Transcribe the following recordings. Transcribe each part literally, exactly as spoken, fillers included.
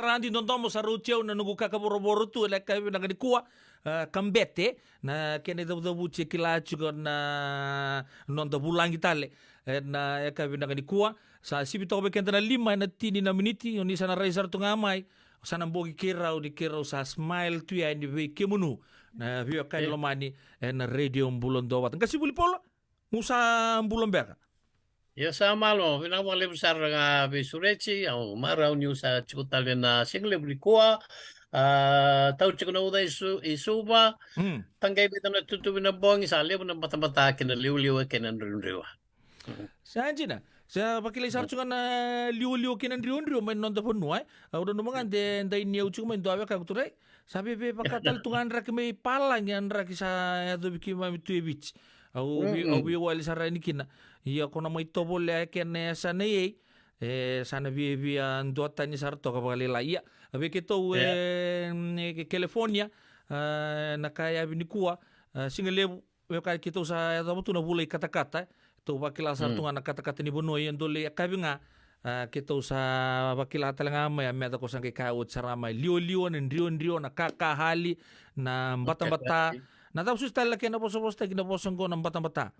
Radi dodomo sa rauti au na noqu kakavorovoro tu ena yakavi vinaka nikua, ah, ka bete na kena icavucavuti e kila tiko na noda vulagi tale ena yakavi vinaka nikua. Sa sivi toka vei keda na lima ena tini na miniti, o ni sa na rai sara tu ga mai, o sa na bogi keirau ni keirau sa smile tu yani vei kemunu na veiwekani lomani ena Radio Bula Duavata. Qase Vuli Paula, mo sa bula beka? Io, sa malo, vinaka vakalevu sara ga vei Sureti, au marau niu sa tiko tale na siga levu nikua, ah, tau tiko na uca i Su-, i Suva, taqai vei ira na tutuvi na bogi, sa levu na batabata kei na liuliu kei na driudriu. Sa dina, sa vakilai sara tu ga na liuliu kei na driudriu mai na noda vanua, e. Au nanuma ga de dai ni au tiko mai dua wekaqu tu rai. Sa veve vaka tale tu ga draki mai palagi, a draki sa yacovi keimami tu e Viti. Au vei, au veiwali sara yani kina. Ia ko na mai tovolea e kena yasana ei, e sa na viavia duatani sara toka vakalailai. Ia, a vei keitou e, e California, a, na ka yavi nikua, a, siga levu, me vaka keitou sa yacova tu na vula i katakata, e. Tou vakila sara tu ga na katakata ni vanua, ia dou lai yakavi ga, a, keitou sa vakila tale ga mai, a, me vaka ko sa qai kaya oti sara mai, liuliu, na driudriu, na kakahali, na batabata. Na cava soti tale na kena vosavosataki na vosa qo na batabata?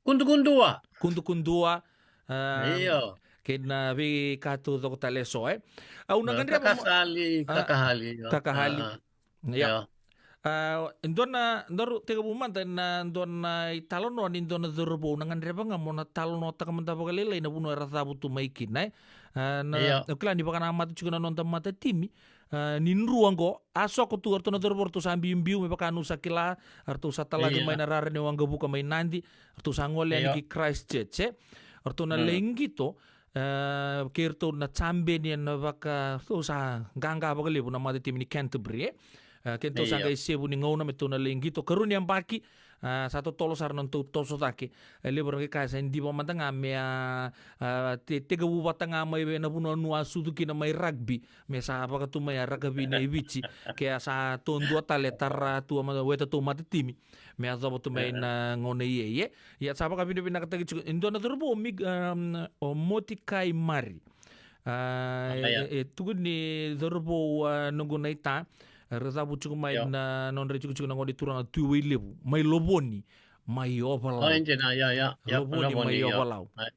Kudukudua. Kudukudua. A, io. Kei na veika taucoko tale eso, e. Au na, a, gadreva mo-, kakahali, a, kakahali, io. Kakahali. A, io. Io. A, e dua na, daru tekivu mada na dua na italanoa ni dua na cauravou, na gadreva ga mo na talanoataka mada vakalailai na vanua era cavu tu mai kina, e. A, na, io, au kila ni vakanamata tiko na noda matatimi, a, ni drua qo, a soko tu o ratou na cauravou, ratou sa biubiu, me vaka niu sa kila, a ratou sa talaki, io, mai na rara ni waqavuka mai Nadi, ratou sa gole yani, io, ki Christchurch, e. O ratou na, mm, lai qito, e, kei ratou na jabeni ena vaka, ratou sa qaqa vakalevu na matatimi ni Canterbury, e. E, keitou sa, io, qai sevu ni gauna me tou na lai qito, karua ni yabaki, a, sa totolo sara na nodatou toso cake. E levu era qai kaya sa diva mada ga me a, a, te-, tekivu vata ga mai vei na vanua niu a sucu kina mai rugby, me sa vaka tu mai a rakavi nei Viti, ke a sa tou dua tale tara tu a mata, weta tou matatimi, me yacova tu mai, e, na gauna i ei, e. Ia sa vakavinavinakataki tiko e dua na cauravou, o Mig-, um, o Motikai Mari. A, a, ia, e, e tukuni cauravou, a, noqu naita, era cavu tiko mai, io, na nodra itikotiko na gone turaga Tui Wailevu, mai Lovoni, mai Ovalau. O, e dina, ia, ia, ia, Lovoni, Lovoni, mai, io, Ovalau. Ai.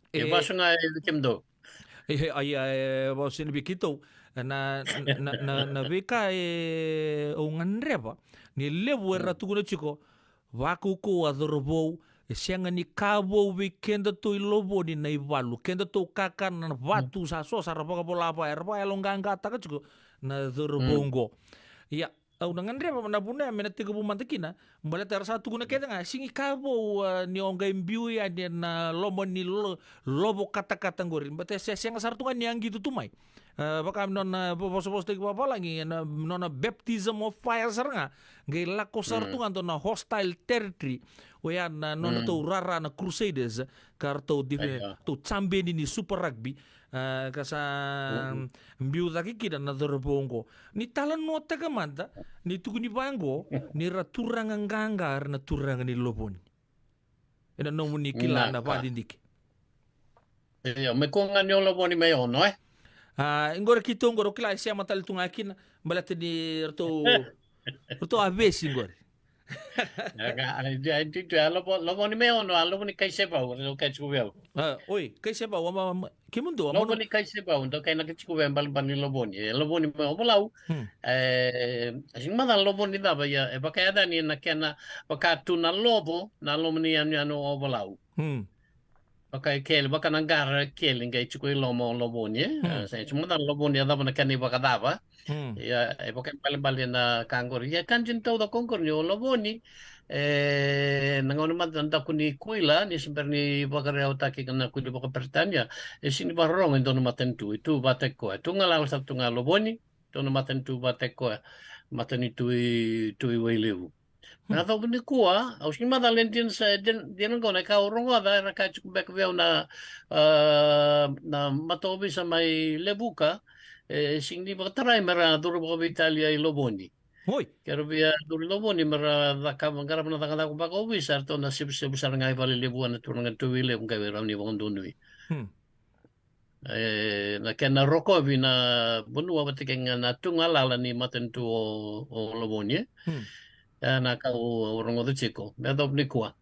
E, e vasu ga e vei kemudou. E, e, a, ia, e vasu yani vei keitou. Na, na, na, na veika e au gadreva ni levu era, mm, tukuna tiko, vakaukauwa cauravou, e sega ni ka vou vei kedatou i Lovoni na ivalu. Kedatou kakana na vatu, mm, sa so sa ra vakavola vaya, era vakayaloqaqataka tiko na cauravou, mm, qo. Ia, au na gadreva na vuna ya me na tekivu mada kina, baleta era sa tukuna kece ga, sega ni ka vou, a, ni o qai biu yani ena loma ni lo-, lovo katakata qori. Baleta se-, sega sara tu ga ni a qito tu mai. A, vaka me nona vo-, vosavosataki vavalagi, ena nona baptism of fire sara ga. Qai lako sara, mm, tu ga dua na hostile territory. Oya na nodatou, mm, rara na Crusaders, ka ratou divi-, io, tou jabeni ni Super Rugby, a, ka sa, mm, biu cake kina na cauravou oqo. Ni talanoataka mada, ni tukuni vaqo, ni ra turaga qaqa, era na turaga ni Lovoni. Ena nomuni kila na, na ka, vakadidike. Io, me kua ga ni o Lovoni mai Ono, e? A, iqori keitou qori, o kila e sema tale tu ga kina, baleta ni ratou, ratou a vesi qori. Ia, ka, a, a, a, a, Lovo-, Lovoni mai Ono, a Lovoni Kaisevau, ratou kai tiko vei au. A, oi, Kaisevau, a ma, ma, kemudou, a Lovoni Kaisevau, dou kai na kai tiko vei au, balebale ni Lovoni. E Lovoni mai Ovalau. Hmm. E, a sega ni macala Lovoni cava, ia, e vakayacani na kena, vaka tu na Lovo, na loma ni yanuyanu o Ovalau. Hmm. Vaka e keli, vaka na qara e keli, qai tiko i loma o Lovoni, e? Hmm. A, sa, e sega ni macala Lovoni, a cava na kena ivakacava. Hmm. Ia, e vakaibalebale na ka qori. Ia, ka dina taucoko qori ni o Lovoni, e, na gauna mada na daku ni kuila, ni se bera ni vakarautaki na kuila vakaperitania, e sega ni vakarorogo e dua na matanitu, e tu vata kei koya. Tu galala sara tu ga Lovoni, dua na matanitu vata kei koya, matanitu i Tui Wailevu. Hmm. Na yacova nikua, au sega ni macala e dina sa, dina, dina qo na ka au rogoca, era kaya tiko beka vei au na, a, na mataovisa mai Levuka, e sega ni vakatarai me ra curu vakaveitalia i Lovoni. Oi. Ke ra via curu i Lovoni me ra cakava, qarava na cakacaka vakaovisa, eratou na sevusevu sara ga i Valelevu, na turaga Tui Wailevu, qai vei rau ni vakadonui. Hmm. E, na kena rokovi na vanua vata kei ga na tugalala ni matanitu o, o Lovoni, e. Hmm. E na ka au, au rogoca tiko me yacova nikua.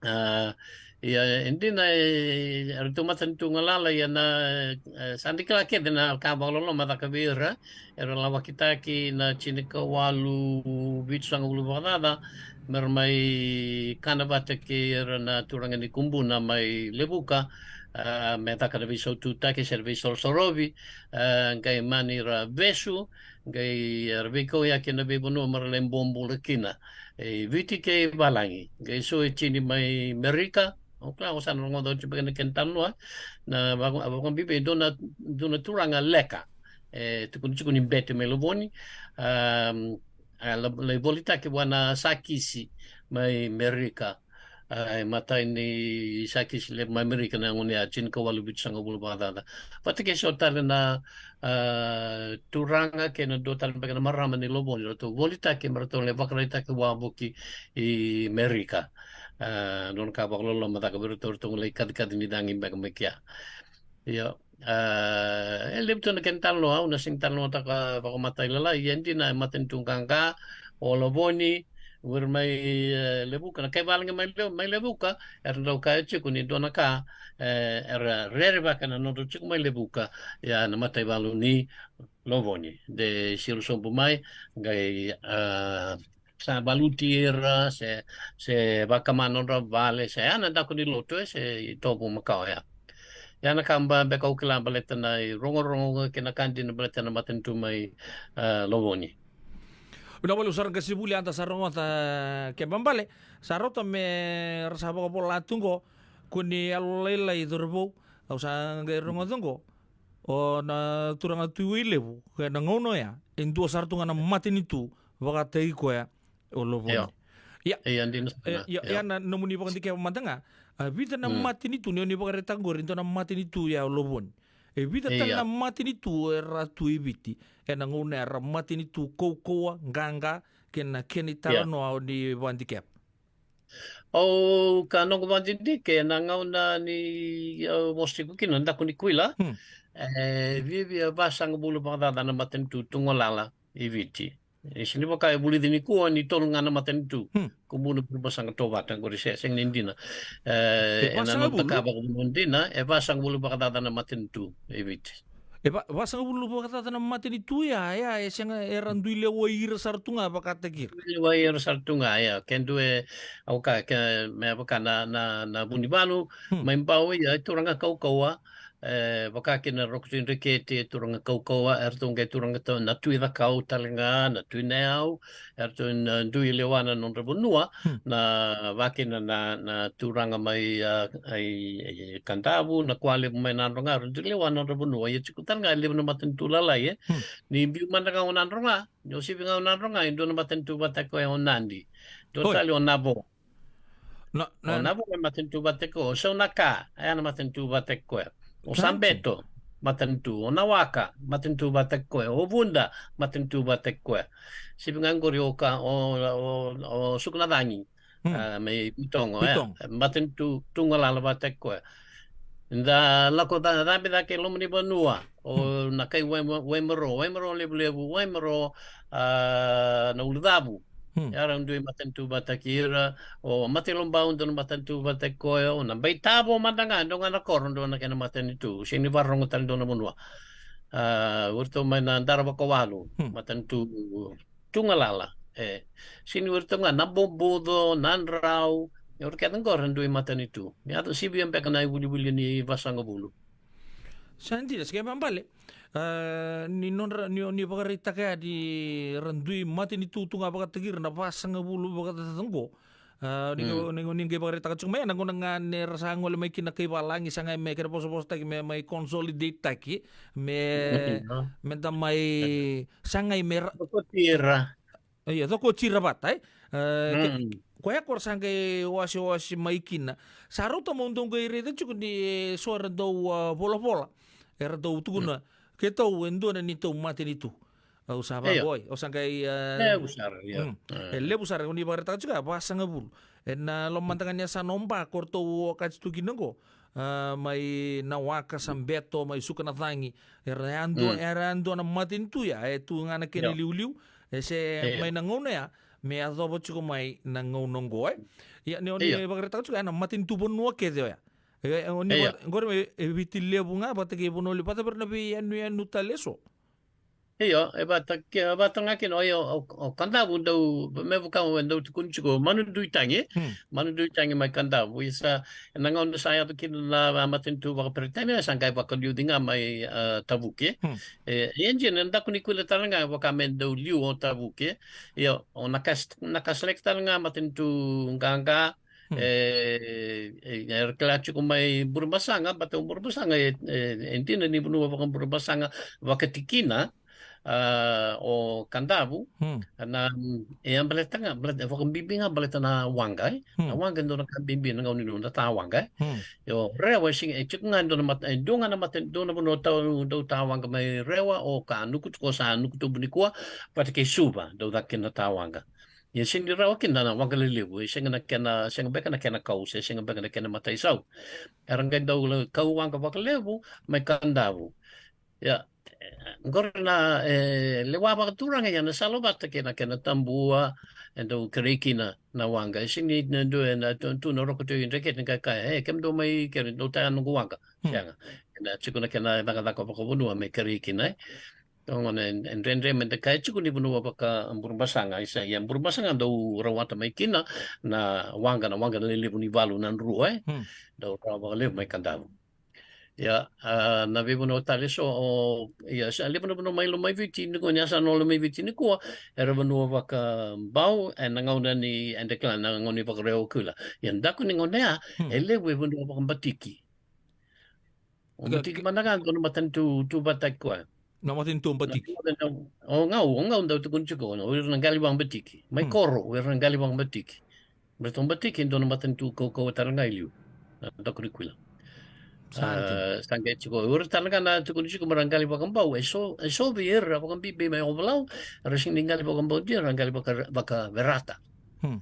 A, ia, e dina, e, eratou matanitu galala, ia na, e, sa dikila kece na ka vakaloloma caka vei ira, era lavakitaki na tinikawalu vitusagavulu vakacaca, mera mai kana vata kei ira na turaga ni Kubuna mai Levuka, a, me caka na veisaututaki se na veisorosorovi, a, qai mani ra vesu, qai era veikau ya kina veivanua mera lai bobula kina. E Viti kei valagi, qai so e tini mai Merika, o kila o sa na rogoca oti beka na kena talanoa, na vaka, vakabibi e dua na, dua na turaga leka. E tukuni tiko ni bete mai Lovoni, um, a, la, lai volitaki vua na Sakisi mai Merika. A, e matai ni Sakisi levu mai Merika na gauna ya, tinikawalu vitusagavulu vakacaca. Vata kei so tale na, a, turaga kei na dua tale beka na marama ni Lovoni, ratou volitaki me ratou lai vakaraitaki wavoki i Merika. A, nona ka vakaloloma caka vei ratou, ratou lai kacikaci ni cagi beka mai kea. Io. A, e levu tu na kena talanoa, au na sega ni talanoataka vakamatailalai, ia e dina e matanitu qaqa o Lovoni, o ira mai, e, Levuka, na kai valagi mai Le-, mai Levuka, era dau kaya tiko ni dua na ka, e, era rerevaka na nodra tiko mai Levuka, ia na mataivalu ni Lovoni. De siro sobu mai, qai, a, sa valuti ira, se, se vakama nodra vale, se ya na daku ni lotu, e, se itovo makawa ya. Ya na ka ba, beka au kila baleta na irogorogo kei na ka dina baleta na matanitu mai, a, Lovoni. Vinaka vakalevu sara Qasenivuli, eda sa rogoca, e, kena ibalebale, sa rauta me ra sa vakavola tu qo, ko ni yalolailai cauravou, au sa qai rogoca qo, o na turaga Tui Wailevu, e na gauna oya, e dua sara tu ga na matanitu vakataki koya o Lovoni. Io. Ia. Ia, dina sara. E, ia, ia, ia na nomuni vakadikeva mada ga, a, vica na, mm, matanitu, ni oni vakaraitaka qori, e dua na matanitu ya o Lovoni. E vica tale, ia, na matanitu era tu e Viti, e na gauna era matanitu kaukauwa, qaqa, kei na kena, ia, italanoa oni vakadikeva. Au ka noqu vakadidike na gauna ni, au vosa tiko kina na daku ni kuila. Hmm. E viavia vasagavulu vakacaca na matanitu tugalala i Viti. E sega ni vaka e vulici nikua ni tolu ga na matanitu. Hmm. Kubuna, Burebasaga, Tovata, qori se, sega ni dina. E, e na noda ka vakavanua dina, e vasagavulu vakacaca na matanitu i Viti. E va, vasagavulu vakacaca na matanitu ya, ya, e sega, era dui lewai ira sara tu ga vakataki ira. Dui lewai ira sara tu ga, ya. Ke dua e, au ka, ke, me vaka na, na, na Vunivalu, hmm, mai Bau ya, e turaga kaukauwa, e, vaka kina Roko Tui Dreketi, e turaga kaukauwa, eratou qai turaga tau, na Tui Cakau tale ga, na Tui Nayau, eratou na dui lewa na nodra vanua, hmm, na vakina na, na turaga mai, a, ai, ai, Kadavu, na Kualevu mai Nadroga, eratou dui lewa na nodra vanua, ia tiko tale ga e levu na matanitu lalai, e. Hmm. Ni biu mada ga o Nadroga, ni o sivi ga o Nadroga, e dua na matanitu vakataki koya o Nadi. Dua, oi, tale o Navo. Na, o na, Navo e matanitu vakataki koya, o Saunaka, e na matanitu vakataki koya. O, sa dina, Sabeto, matanitu, o Nawaka, matanitu vakataki koya, o Vuda, matanitu vakataki koya. Sivi ga qori o ka, o, o, o Sukanacagi, hmm, a, mai Vitogo, e, Vitogo, matanitu tugalala vakataki koya. Da lako ca, cabe cake i loma ni vanua, o, hmm, na kai Wai, Waimaro, Waimaro Levulevu, Waimaro, a, na Ulucavu. Hmm. Era dui matanitu vakataki ira, o Matailobau dua na matanitu vakataki koya, o Nabaitavo mada ga, dua ga na koro, dua na kena matanitu. Sega ni vakarogo tale dua na vanua. A, o iratou mai na Daravakawalu, hmm, matanitu tugalala. E, sega ni o iratou ga, Nabobuco, Nadrau, o ira kece qo era dui matanitu. Ni yaco sivia beka na iwiliwili ni vasagavulu. Sa dina, sa kena ibalebale. A, ni nodra, ni, ni vakaraitaka ya ni ra dui matanitu tu ga vakataki ira na vasagavulu vakacaca qo. A, ni, hmm, qai, ni, ni qai vakaraitaka tiko mai, e na gauna ga ni ra sa gole mai kina kai valagi, sa qai me kena vosavosataki me mai consolidate-taki, me, hmm, me da mai, sa qai me ra, cokoti ira. Ia, cokoti ira vata, e? E, ke, hmm, koya ko ra sa qai wasewase mai kina. Sa rauta mo dou qai raica tiko ni, e, so era dau, a, volavola. Era dau tukuna, hmm, keitou e dua na neitou matanitu. Au sa, io, vaqo, au sa qai, e, levu sara, io. Hmm. E. E levu sara, ni vakaraitaka tiko, e vasagavulu. E na loma mada ga ni yasana o Ba, ko ratou okati tu kina qo. a, mai na waka sa beto, mai suka na cagi. Era yadua, mm, era yadua na matanitu ya, e tu ga na kena, io, iliuliu, e se, io, mai na gauna ya, me yacova tiko mai na gauna oqo, e. Ia, ni, ni, io, vakaraitaka tiko, e na matanitu vanua kece oya. E, e, o ni, io, va-, oqori me, e Viti Levu ga, vata kei Vanua Levu, vata vei ira na veiyanuyanu tale eso. Io, e vata ke-, vata ga kina, io, o, o Kadavu dau, me vaka au e dau tukuni tiko, Manu Duitagi, hmm, Manu Duitagi mai Kadavu, isa, na gauna sa yaco kina na, na matanitu vakaperitania, sa qai vakaliuci ga mai, a, Tavuke. Hmm. E, e dina, na daku ni kuila tale ga, vaka me dau liu o Tavuke. Io, o Nakas-, Nakasaleke tale ga, matanitu qaqa, hmm, e, e, era kila tiko mai Burebasaga, baleta o Burebasaga, e, e, e dina ni vanua vakaburebasaga vakatikina, a, o Kadavu, hmm, na, e a baleta ga, baleta, e vakabibi ga, baleta na waqa, e. Hmm. Na waqa e dua na ka bibi, na gauna ni noda tawaqa, e. Hmm. Io, Rewa, e sega, e tiko ga e dua na mata, e dua ga na mata, dua na vanua tau, dau tawaqa mai Rewa, o ka nuku tiko sa nuku tubu nikua, vata kei Suva, dau caka kina na tawaqa. Ia sega ni rawa kina na waqa lelevu, e sega na kena, sega beka na kena kau, se sega beka na kena mataisau. Era qai dau la-, kau waqa vakalevu mai Kadavu. Ia, e, qori na, e, lewa vakaturaga, ia na sala vata kei na kena tabua, e dau kerei kina na waqa. E sega ni, na dua, e na tu, tu na roko tu i dreketi, qai kaya, e, kemudou mai kere, dou taya noqu waqa. Hmm. Sega. E na tiko na kena cakacaka vakavanua me kerei kina, e. Gona e, e dredre me da kaya tiko ni vanua vakaburebasaga, isa, ia burebasaga dau rawata mai kina na waqa, na waqa na lelevu ni valu na drua, e. Hmm. Dau rawa vakalevu mai Kadavu. Ia, a, na veivanua tale eso, o, ia, sa levu na vanua mai Lomaiviti, ni gona sa na Lomaiviti nikua, era vanua vakabau, e na gauna ni, e da kila na gauna ni Vakarewa Kuila. Ia daku ni gauna ya, hmm, e levu e vanua vakabatiki. O Batiki mada ga dua na matanitu, tu vata kei koya. Na matanitu o Batiki. O Gau, o Gau dau tukuni tiko, o ira na qali vakabatiki. Mai Koro, o ira na qali vakabatiki. Baleta o Batiki e dua na matanitu kaukauwa tale ga i liu. Na daku ni kuila. Sa qai tiko, o ira tale ga na tukuni tiko me ra qali vakabau, e so, e so vei ira vakabibi mai Ovalau, era sega ni qali vakabau dina, era qali vaka, vakaverata. Hmm.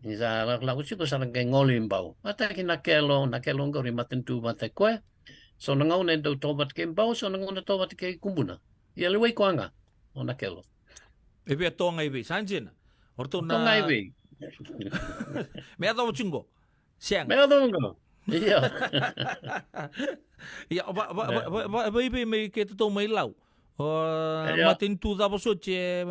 Ni sa lakolako tiko sa na qai gole i Bau. Vata kei Nakelo, Nakelo qori matanitu vata kei koya. So na gauna e dau tovata kei Bau, so na gauna tovata kei Kubuna. Ia lewai koya ga o Nakelo. E vei a toga i vei, sa dina. O ratou na toga i vei. Me yacova tiko qo. Sega. Me yacova qo. Ia. Ia, va, va, va, va, va, vei, vei, mai kei tatou mai Lau. O, ia, matanitu cava soti e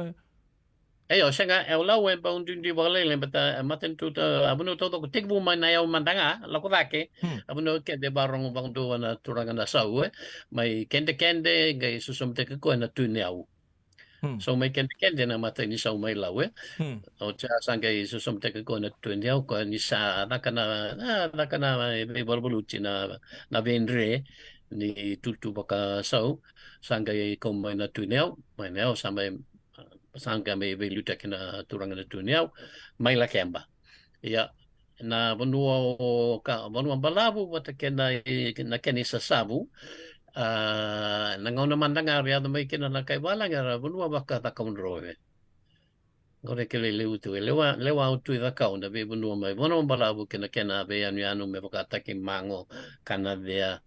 Io, sega, e Lau e bau duidui vakalailai, baleta, e, matanitu, a, vanua taucoko tekivu mai na yau mada ga, lako cake, hmm, a vanua kece e varogo vakadua na turaga na sau, e, mai Kedekede, qai sosomitaki koya na Tui ni Yau. Hmm. So mai Kedekede na imatai ni sau mai Lau, e. Hmm. Oti ya sa qai sosomitaki koya na Tui ni Yau, koya ni sa caka na, a, caka na, e, veivaluvaluti na, na veidre ni tutu vakasau, sa qai kau mai na Tui ni Yau, mai na Yau, sa mai sa qai mai veiliutaki na turaga na Tui ni Yau mai Lakeba. Ia, na vanua o ka, vanua balavu vata kei na, na kena isasavu. A, na gauna mada ga era yaco mai kina na kai valagi era vanua vaka Cakaudrove. Qori e kilai levu tu, e lewa, lewa o Tui Cakau na veivanua mai Vanua Balavu kei na kena veiyanuyanu me vakataki Mago, Kanacea,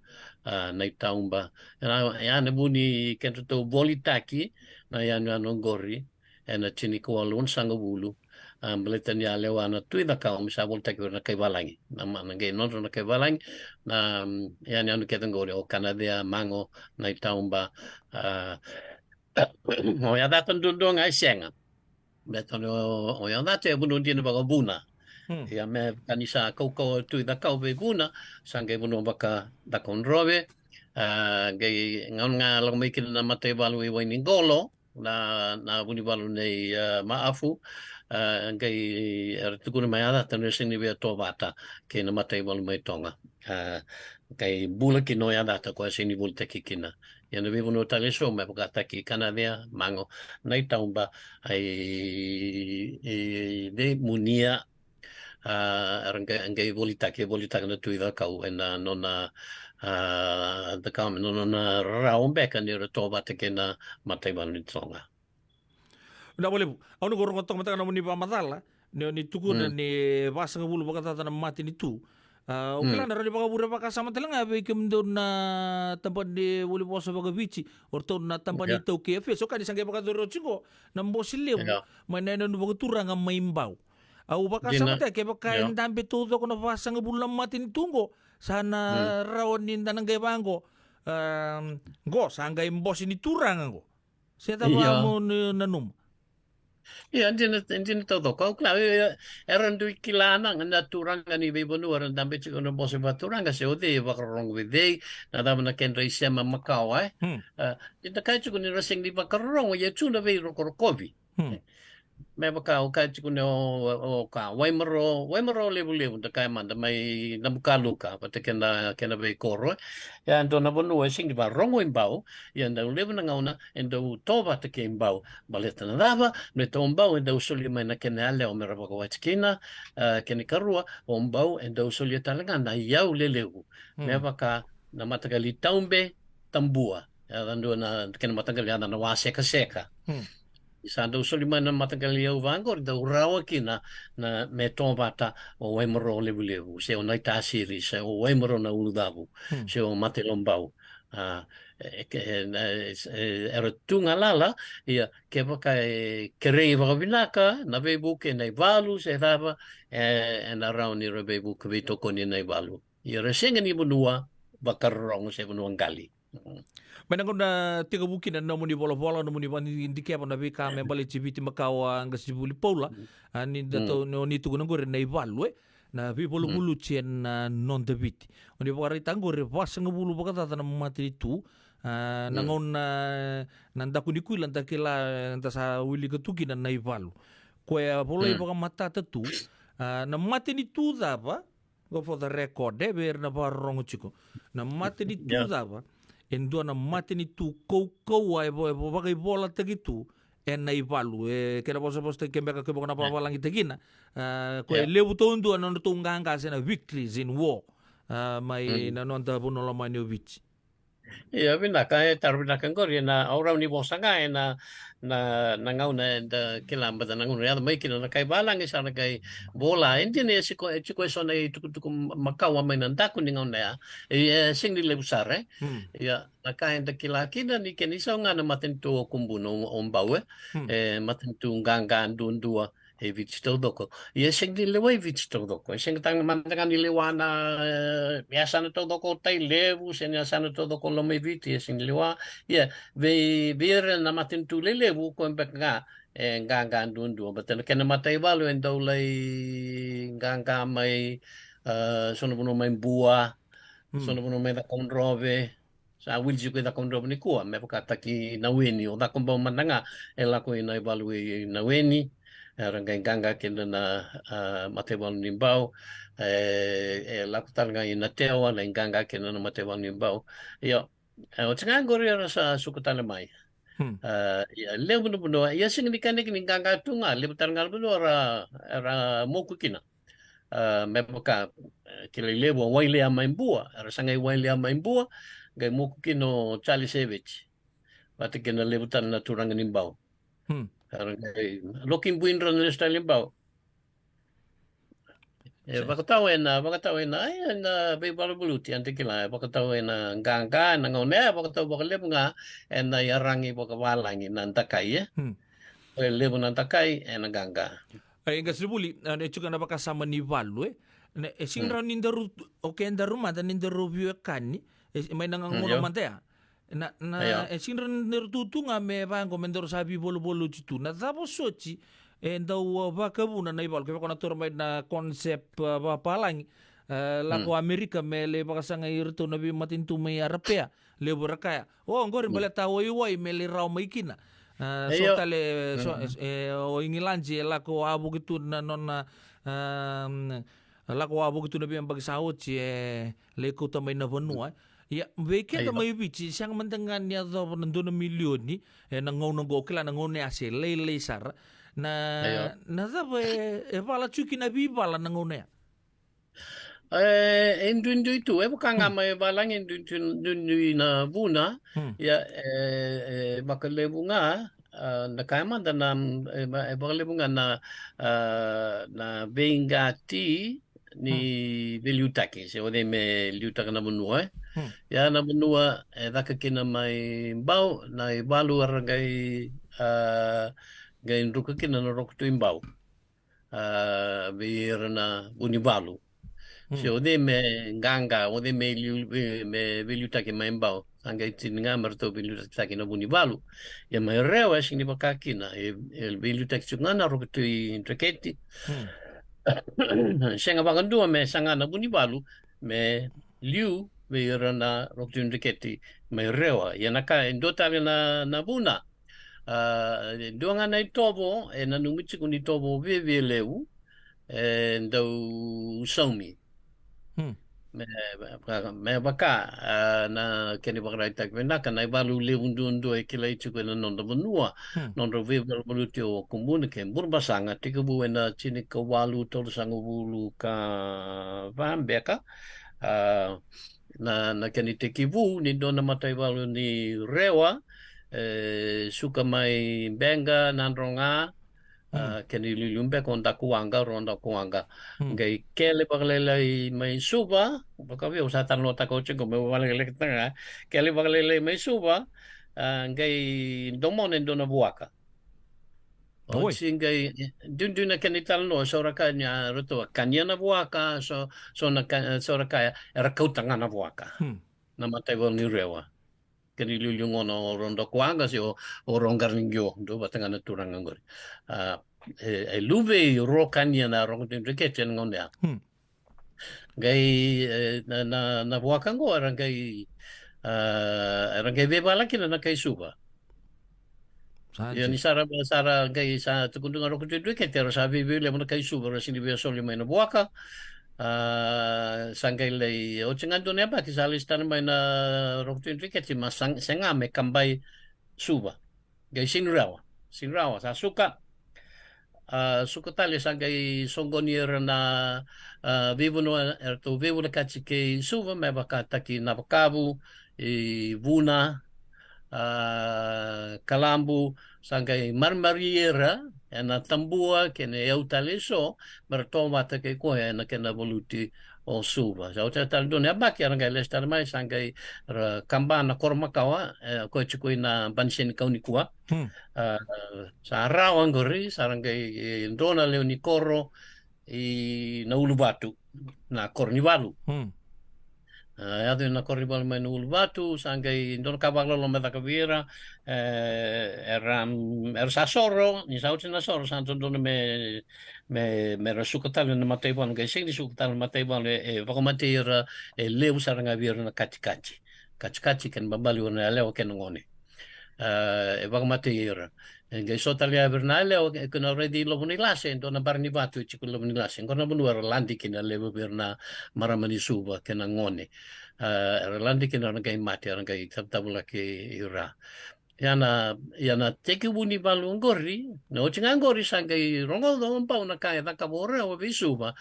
a, Naitauba. Ia na, ia na vu ni kedratou volitaki na yanuyanu oqori ena tinikawalu onosagavulu. A, baleta ni a lewa na Tui Cakau me sa volitaki vei ira na kai valagi. Na ma-, na qai nodra na kai valagi, na, mm, yanuyanu kece oqori o Kanacea, Mago, Naitauba, a, o Yacata duadua ga e sega. Baleta ni o, o Yacata e vanua dina vakavuna. Hmm. Ia me vaka ni sa kaukauwa o Tui Cakau vei Vuna, sa qai vanua vaka Cakaudrove. A, qai gauna ga lako mai kina na mataivalu i Wainiqolo, na, na vunivalu nei, a, Maafu. A, qai era tukuna mai Yacata ni sega ni via tovata kei na mataivalu mai Toga. A, qai bula kina o Yacata, koya sega ni volitaki kina. Ia na veivanua tale eso me vakataki Kanacea, Mago, Naitauba, ai, i, i, Munia, a, era qai, qai volitaki, volitaka na Tui Cakau ena nona, a, Cakau me nona, nona rarawa beka ni ra tovata kei na mataivalu ni Toga. Vinaka vakalevu. Au na qai rogoca toka mada ga na nomuni vakamacala, ni, ni tukuna, mm, ni vasagavulu vakacaca na matanitu. A, o kila na rawa ni vakavure vakasama tale ga vei kemudou na tabana ni vuli vosa vakaviti, o ratou na tabana ni taukei e Efeso, ka ni sa qai vakacori oti qo na bose levu mai na yanuyanu vakaturaga mai Bau. Au vakasama tale kevaka e dabe taucoko na vasagavulu na matanitu qo, sa na rawa ni da na qai vaqo. A, qo sa qai bose ni turaga qo. Se cava mo ni nanuma? Ia, dina, dina taucoko. Au kila, e, e, era dui kila na, na turaga ni veivanua era dabe tiko na bose vakaturaga, se o cei e vakarorogo vei cei, na cava na kedra isema makawa, e. Hmm. A, dina kaya tiko ni ra sega ni vakarorogo, ia tu na veirokorokovi. Hmm. Me vaka au kaya tiko ni o, o ka, Waimaro, Waimaro levulevu, da kaya mada mai Nabukaluka, vata kena, kena veikoro, e. Ia, dua na vanua e sega ni vakarorogo i Bau, ia dau levu na gauna, e dau tovata kei Bau. Baleta na cava? Me to Bau e dau soli mai na kena yalewa me ra vakawati kina, a, kena ikarua, o Bau e dau solia tale ga na iyau lelevu. Hmm. Me vaka na mataqali Taube, Tabua. Yaca dua na kena mataqali yaca na Wasekaseka. Hmm. Sa dau soli mai na mataqali iyau vaqori, dau rawa kina na me tovata o Waimaro levulevu, se o Naitasiri, se o Waimaro na Ulucavu, hmm, se o Matailobau. A, e, ke-, e, na, e, e, era tu galala, ia, kevaka e kerei vakavinaka na veivuke e Naivalu, se cava, e, ena rawa ni ra veivuke veitokoni e Naivalu. Ia ra sega ni vanua vakarorogo se vanua qali. Mm. Mai na gauna tekivu kina na nomuni volavola, nomuni vakadikeva na veika me baleti Viti makawa, qasenivuli Paula, mm, a, ni da, mm, tou, ni, ni tukuna qori Naivalu, e. Na veivaluvaluti ena noda Viti. O ni vakaraitaka qori e vasagavulu vakacaca na matanitu, a, na, mm, gauna, na daku ni kuila da kila, da sa wilika tu kina Naivalu. Koya volai, mm, vakamatata tu, a, na matanitu cava, go for the record, e, vei ira na vakarorogo tiko. Na matanitu, yeah, cava, e dua na matanitu kaukauwa e vo-, e vo-, vakaivolataki tu e Naivalu, e kena vosavosataki kebeka kei vaka na, eh, vavalagitaki kina. A, ko, eh, e levu taudua na nodratou qaqa se na victories in war, a, mai, mm, na noda vanua lomani o Viti. Ia, vinaka, e taro vinaka qori, ena au rawa ni vosa ga ena, na, na gauna eda kila mada na gauna yaco mai kina na kai valagi sa na kai vola. E dina e tiko, e tiko eso na itukutuku makawa mai na daku ni gauna ya. E, e sega ni levu sara, e. Hmm. Ia, na ka eda kila kina ni kena isau ga na matanitu o Kubuna o, o Bau, e. Hmm. E matanitu qaqa duadua e Viti taucoko. Ia e sega ni lewa e Viti taucoko. E sega tale mada ga ni lewa na, e, yasana taucoko o Tailevu, se na yasana taucoko o Lomaiviti, e sega ni lewa. Ia, vei, vei ira na matanitu lelevu, koya beka ga e qaqa duadua. Baleta na kena mataivalu e dau lai qaqa mai, a, so na vanua mai Bua, hmm, so na vanua mai Cakaudrove, sa wili tiko i Cakaudrove nikua, me vakataki Naweni, o Cakobau mada ga e lako i Naivalu i Naweni, era qai qaqa kina na, a, mataivalu ni Bau, e, e lako tale ga i Natewa, lai qaqa kina na mataivalu ni Bau. Io, e, oti ga qori era sa suka tale mai. Hmm. A, ia, levu na vanua, ia sega ni kaniki ni qaqa tu ga, levu tale ga na vanua era, era moku kina. A, me vaka, e, kilai levu o Wailea mai Bua, era sa qai Wailea mai Bua, qai moku kina o Charlie Savage. Vata kei na levu tale na turaga ni Bau. Hmm. Era qai loki buidra na lesu tale ni Bau. E, sure, vakatau ena, vakatau ena, ai, ena veivaluvaluti, eda kila, e vakatau ena qaqa, ena gauna, e vakatau vakalevu ga ena iyaragi vakavalagi na dakai, e. Hmm. E levu na dakai, ena qaqa. E, qasenivuli, a, e tiko na vakasama ni valu, e. Na, e sega, hmm, rawa ni daru, o kedaru mada ni daru veiwekani, e, mai na, hmm, gauna, io, mada ya. Na, na, io, e sega ni daru tu tu ga me vaqo me daru sa veivaluvaluti tu. Na cava soti e dau, a, vakavuna na ivalu? Kevaka o na taura mai na concept, a, vakapalagi, e, lako, hmm, Amerika me lai vakasagai iratou na veimatanitu mai Arapea. Levu era kaya, o, qori, hmm, baleta waiwai me lai rawa mai kina. A, so, io, tale, so, hmm, e, o Igiladi e lako wavoki tu na nona, a, lako wavoki tu na veiyabaki sa oti, e lai kauta mai na vanua, e. Ia, vei keda, io, mai Viti, sega mada ga ni yacova na dua na milioni, e, na gauna qo, kila na gauna ya se lailai sara. Na, io, na cava e, e vala tu kina veivala na gauna ya? E, e duidui tu, e vaka ga, hmm, mai valagi, e duidui, duidui na vuna, hmm, ia, e, e vakalevu ga, a, na kaya mada na, e, va-, e vakalevu ga na, a, na veiqati, ni veiliutaki, se o cei me liutaka na vanua, e. Ia na vanua e caka kina mai Bau, na ivalu era qai, a, qai druka kina na Roko Tui Bau. A, vei ira na Vunivalu. Se o cei me qaqa, o cei me liu, me, me veiliutaki mai Bau. Sa qai tini ga me ratou veiliutaki na Vunivalu. Ia mai Rewa e sega ni vaka kina, e, e veiliutaki tiko ga na Roko Tui Dreketi. Sega vakadua me saga na Vunivalu me liu vei ira na Roko Tui Dreketi mai Rewa. Ia na ka e dua tale na, na vuna. A, e dua ga na itovo e nanumi tiko ni tovo viavia levu e dau saumi. Me, me vaka, a, na kena ivakaraitaki vinaka, na ivalu levu duadua e kilai tiko ena noda vanua, nodrau veivaluvaluti o Kubuna kei Burebasaga, tekivu ena tinikawalu tolusagavulu ka va beka. A, na, na kena itekivu ni dua na mataivalu ni Rewa e suka mai Beqa, Nadroga, a, kena iliuliu beka o Dakuwaqa, Rua Dakuwaqa. Qai kele vakalailai mai Suva, vaka vei au sa talanoataka oti qo, meu vakalekalekataka ga, kele vakalailai mai Suva, a, qai domona e dua na vuaka. Oti qai, e, duidui na kena italanoa, so ra kaya ni a ratou a kania na vuaka, so, so na ka, so ra kaya era kauta ga na vuaka. Na mataivalu ni Rewa. Kena iliuliu gona o Rua Dakuwaqa se o, o Rua Qaraniqio, dua vata ga na turaga qori. A, e, e luve i Rua Kania na Roko Tui Dreketi ena gauna ya. Qai, e, na, na, na vuaka qo era qai, a, era qai veivala kina na kai Suva. Ia ni sa ra, sa ra qai sa tukuna ga Roko Tui Dreketi era sa veivei levu na kai Suva, era sega ni via soli mai na vuaka. A, sa qai lai, oti ga dua na yabaki sa lesu tale mai na Roko Tui Dreketi, ma sa, sega me kabai Suva. Qai sega ni rawa, sega ni rawa, sa suka. A, suka tale sa qai soqoni ira na, a, veivanua, eratou veivanua kati kei Suva, me vakataki Navakavu, i Vuna, a, Kalabu, sa qai marimari ira ena tabua kei na iyau tale eso, me ra tovata kei koya ena kena valuti o Suva. Sa oti tale dua na yabaki era qai lesu tale mai, sa qai ra kaba na koro makawa, e, koya tiko ina Baniseni Kaunikua. A, sa rawa qori, sa ra qai, e, dua na lewe ni koro i na Uluvatu, na koro ni valu. A, yaco ina koro ni valu mai na Uluvatu, sa qai dua na ka vakaloloma e caka vei ira, e, era, era sa soro, ni sa oti na soro, sa dodonu me, me, me ra suka tale na mataivalu, qai sega ni suka tale na mataivalu, e, e vakamatei ira, e levu sara ga vei ira na katikati. Katikati kei na babali, o ira na yalewa kei na gone. A, e vakamatei ira. E qai so tale ya vei ira na yalewa, e, kei na raici Lovo ni Lase, e dua na bara ni vatu e tiko Lovo ni Lase. Qo na vanua era lade kina levu vei ira na marama ni Suva kei na gone. A, era lade kina, era qai mate, era qai tavutavulaki ira. Ia na, ia na tekivu ni valu oqori, na oti ga oqori sa qai rogoca o Bau na ka e cakava o Rewa vei Suva.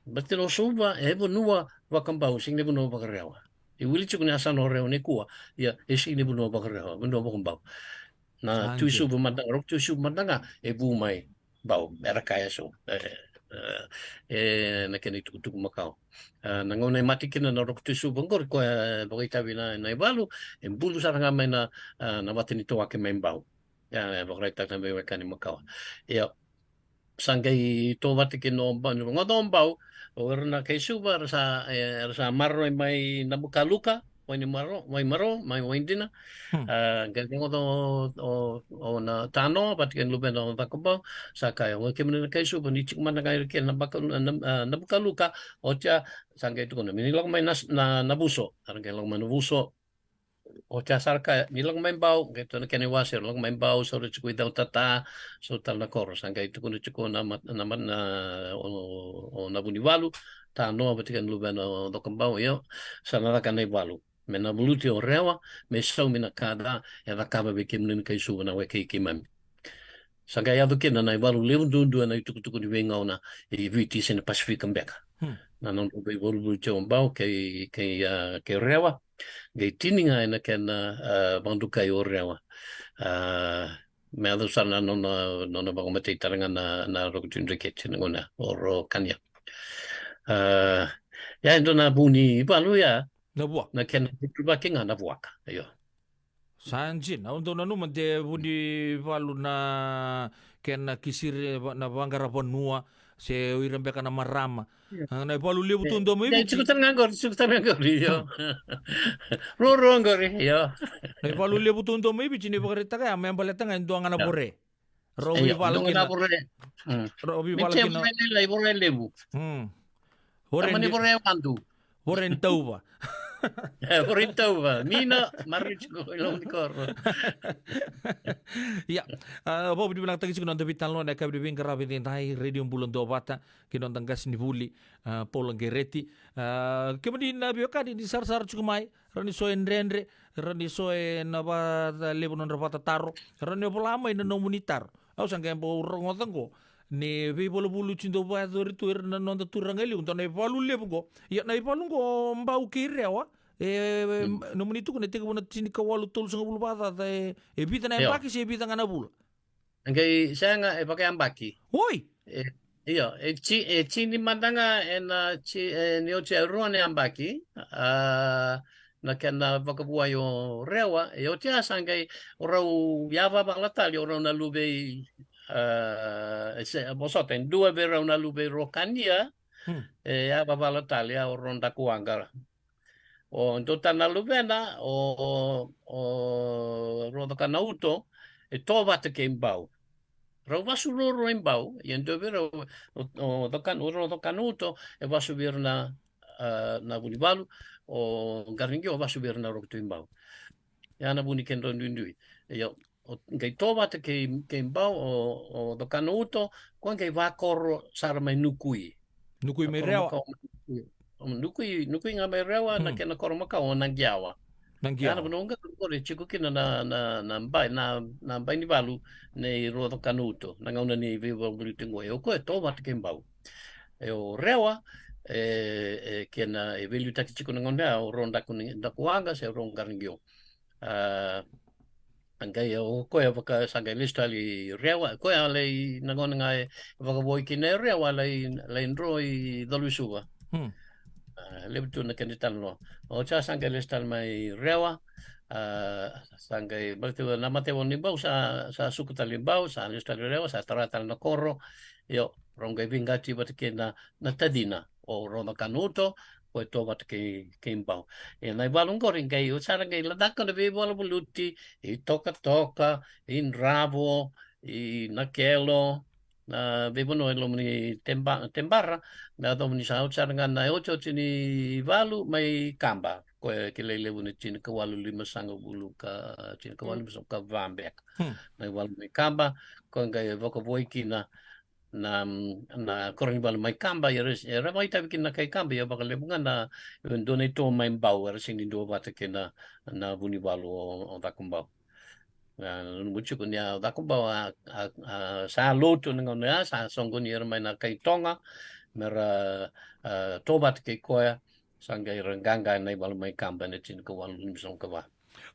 Baleta na Suva e vanua vakabau, sega ni vanua vakarewa. E wili tiko na yasana o Rewa nikua, ia e sega ni vanua vakarewa, vanua vakabau. Na Tui Suva mada ga, Roko Tui Suva mada ga e vu mai Bau, era kaya eso. E, e, e na kena itukutuku makawa. A, na gauna e mate kina na Roko Tui Suva oqori, koya e vakaitavi na, na ivalu, e bulu sara ga mai na, a, na vata ni tawake mai Bau. Ia, e vakaraitaka na veiwekani makawa. Ia, sa qai tovata kina o Bau, ni rogoca o Bau, o ira na kai Suva era sa, e, era sa maroroi mai Nabukaluka, Wainimaro, Waimaro, mai Waidina. A, qai rogoca o, o, o na Tanoa vata kei na luvena o Cakobau, sa kaya, o kemuni na kai Suva, ni tiko mada ga ira kei na baka, na, na, a, Nabukaluka, oti ya, sa qai tukuna, me ni lako mai na, na, na Vuso, era qai lako mai na Vuso. Oti ya sa ra kaya, ni lako mai Bau, qai tu na kena iwase, lako mai Bau, so ra tiko i Cautata, so tale na koro, sa qai tukuna tiko na, na, na, o, o na Vunivalu, Tanoa vata kei na luvena o Cakobau, io, sa na caka na ivalu. Me na valuti o Rewa, me saumi na ka ca e cakava vei kemuni na kai Suva na weka i keimami. Sa qai yaco kina na ivalu levu duadua na itukutuku ni veigauna i Viti se na Pasifika beka. Na nodra veivaluvaluti o Bau kei, kei, a, kei Rewa. Qai tini ga ena kena, a, vakadukai o Rewa. A, me yaco sara na nona, nona vakamatei tale ga na, na Roko Tui Dreketi na gauna o Rua Kania. A, ia e dua na vu ni valu ia. Na vua. Na kena veituvaki ga na vuaka. Io. Sa dina, au dau nanuma de vu ni valu na kena kisiri va-, na vaqara vanua, se o ira beka na marama. Io. A, na ivalu levu tu dua mai Viti. Tiko tale ga qori, tiko tale ga qori, io. Ruarua qori, io. Na ivalu levu tu dua mai Viti, ni vakaraitaka ya, me baleta ga e dua ga na vore. Rau veivala kina. Rau veivala kina. Vore levu. Vore ni vore wadu. Vore ni tauva. Vore ni tauva. Mina, marriage ko i loma ni koro. Ia, a, vakavinavinakataki tiko na noda veitalanoa na yakavi ni veiqaravi edaidai, Radio Bula Duavata, kei na noda qasenivuli, a, Paula Gereti. A, kemuni na veiwekani ni sarasara tiko mai, rau ni so e dredre, rau ni so e na vata levu nodra vata taro, rau ni vola mai na nomuni taro. Au sa qai bau rogoca qo ni veivalavulu tiko dau vakayacori tu ira na noda turaga e liu, dua na ivalu levu qo. Ia na ivalu qo Bau kei Rewa, e, nomuni tukuna e tekivu na tinikawalu tolusagavulu vakacaca, e, e vica na yabaki se e vica ga na vula? Qai sega, e vakayabaki. Oi! E, io, e ti-, e tini mada ga ena ti-, e, ni oti e rua na yabaki, a, na kena vakavuai o Rewa, e oti a sa qai o rau yavavala tale o rau na luve i, a, e se, vosota, e dua vei rau na luve i Rokania, e yavavala tale a o rau Dakuwaqa. O dua tale na luvena, o, o, o Rocakana Uto, e to vata kei Bau. Rau vasu ruarua i Bau, ia dua vei rau, o, o Cakana, o Rocakana Uto, e vasu vei ira na, a, na Vunivalu, o Qaragiqio vasu vei ira na Rokotui Bau. Ia na vu ni kedrau duidui. Ia, o, qai to vata kei, kei Bau, o, o Cakana Uto, ko qai vakoro sara mai Nukui. Nukui mai Rewa. Nukui, Nukui ga mai Rewa, na kena koro makawa o Naqiawa. Naqiawa. Ia na vanua qori e tiko kina na, na, na bai, na, na bai ni valu nei Rocakana Uto, na gauna ni veivaluti qo, e o koya e to vata kei Bau. E o Rewa, e, e kena, e veiliutaki tiko na gauna ya, o rau Daku ni, Dakuwaqa, se rau Qaragiqio. A, a qai o koya vaka sa qai lesu tale i Rewa, koya a lai na gauna ga e vakavoui kina e Rewa, a lai, lai dro i Colo-i-Suva. Hmm. A, levu tu na kena italanoa. Oti sa sa qai lesu tale mai Rewa, a, sa qai, baleta na mate ni Bau sa, sa suka tale i Bau, sa lesu tale i Rewa, sa tara tale na koro. Io, rau qai veiqati vata kei na, na tacina, o Rocakana Uto, ko e to vata kei, kei Bau. E na ivalu qori qai, o sara qai ladaka na veivaluvaluti, i Tokatoka, i Dravo, i Nakelo, na veivanua e loma ni Teba-, Tebara, na yacovi ni sa oti sara ga na otioti ni valu mai Kaba, ko e kilai levu ni tinikawalu limasagavulu ka, tinikawalu limasagavulu ka va beka. Hmm. Na ivalu mai Kaba, ko e qai vakavoui kina na, na koro ni valu mai Kaba, ia era, era vakaitavi kina na kai Kaba, ia vakalevu ga na, e dua na ito mai Bau, era sega ni dua vata kei na, na Vunivalu o, o Cakobau. Na, nanuma tiko ni a Cakobau a, a, a sa lotu na gauna ya, sa soqoni ira mai na kai Toga, mera, a, to vata kei koya, sa qai ra qaqa na ivalu mai Kaba ena tinikawalu limasagavulu ka va.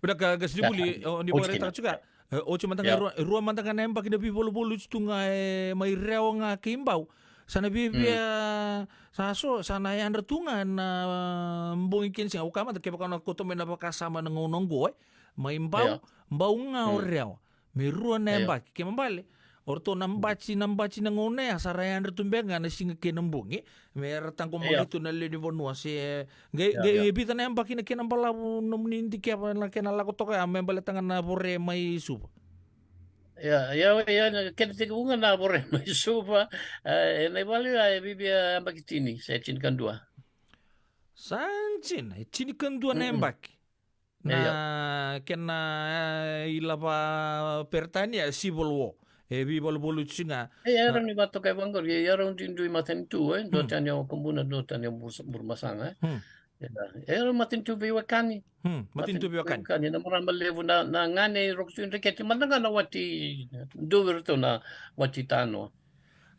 Vinaka, qasenivuli, o, ni vakaraitaka tiko ya. E, oti mada ga e rua, e rua mada ga na yabaki na veivaluvaluti tu ga e mai Rewa ga kei Bau. Sa na viavia, sa so, sa na yadra tu ga na, a, bogi kei na siga. Au kaya mada kevaka na koto mai na vakasama na gauna oqo, e. Mai Bau, Bau ga o Rewa. Me rua na yabaki, kena ibalebale. O ratou na bati, na bati na gauna ya, sa ra yadra tu beka ga na siga kei na bogi. Me ra taqomaki tu na lewe ni vanua se, qai, qai, e vica na yabaki na kena balavu nomuni dikeva na kena lako toka ya, me baleta ga na vore mai Suva. Ia, ia, ia, na kena tekivu ga na vore mai Suva, e, na ivalu ya e viavia yabaki tini, se tinikadua. Sa dina, e tinikadua na yabaki. Na kena, e, ilavo Peritania, Civil War. E veivaluvaluti ga. E, ia rau ni vakatokai vaqori, ia rau duidui matanitu, e, dua tani o Kabuna, dua tani o Bur-, Burumasaga, e. Ia, e rau matanitu veiwekani. Hmm, matanitu veiwekani. Matanitu veiwekani, na marama levu na, na gane i Rokotui Dreketi, mada ga na wati, dua vei iratou na wati tanoa.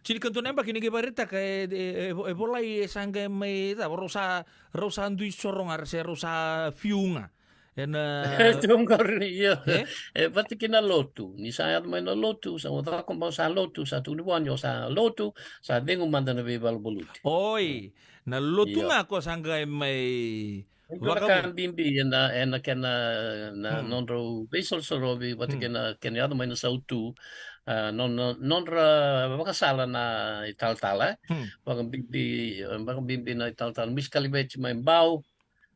Tinikadua na yabaki ni qai vakaraitaka, e, e, e, e volai e sa qai mai, cava, rau sa, rau sa dui soro ga, se rau sa fiu ga. Ena tu qori, io. E? E vata kei na lotu. Ni sa yaco mai na lotu, sa o cakobau sa lotu, sa tukuni vua ni o sa lotu, sa cegu mada na veivaluvaluti. Oi, na lotu ga ko sa qai mai. Iko na ka bibi ena, ena kena, na nodrau veisorosorovi vata kei na kena yaco mai na sautu, a, no, no, nodra vakasala na italatala, e? Vakabibi, vakabibi na italatala, municipality mai Bau,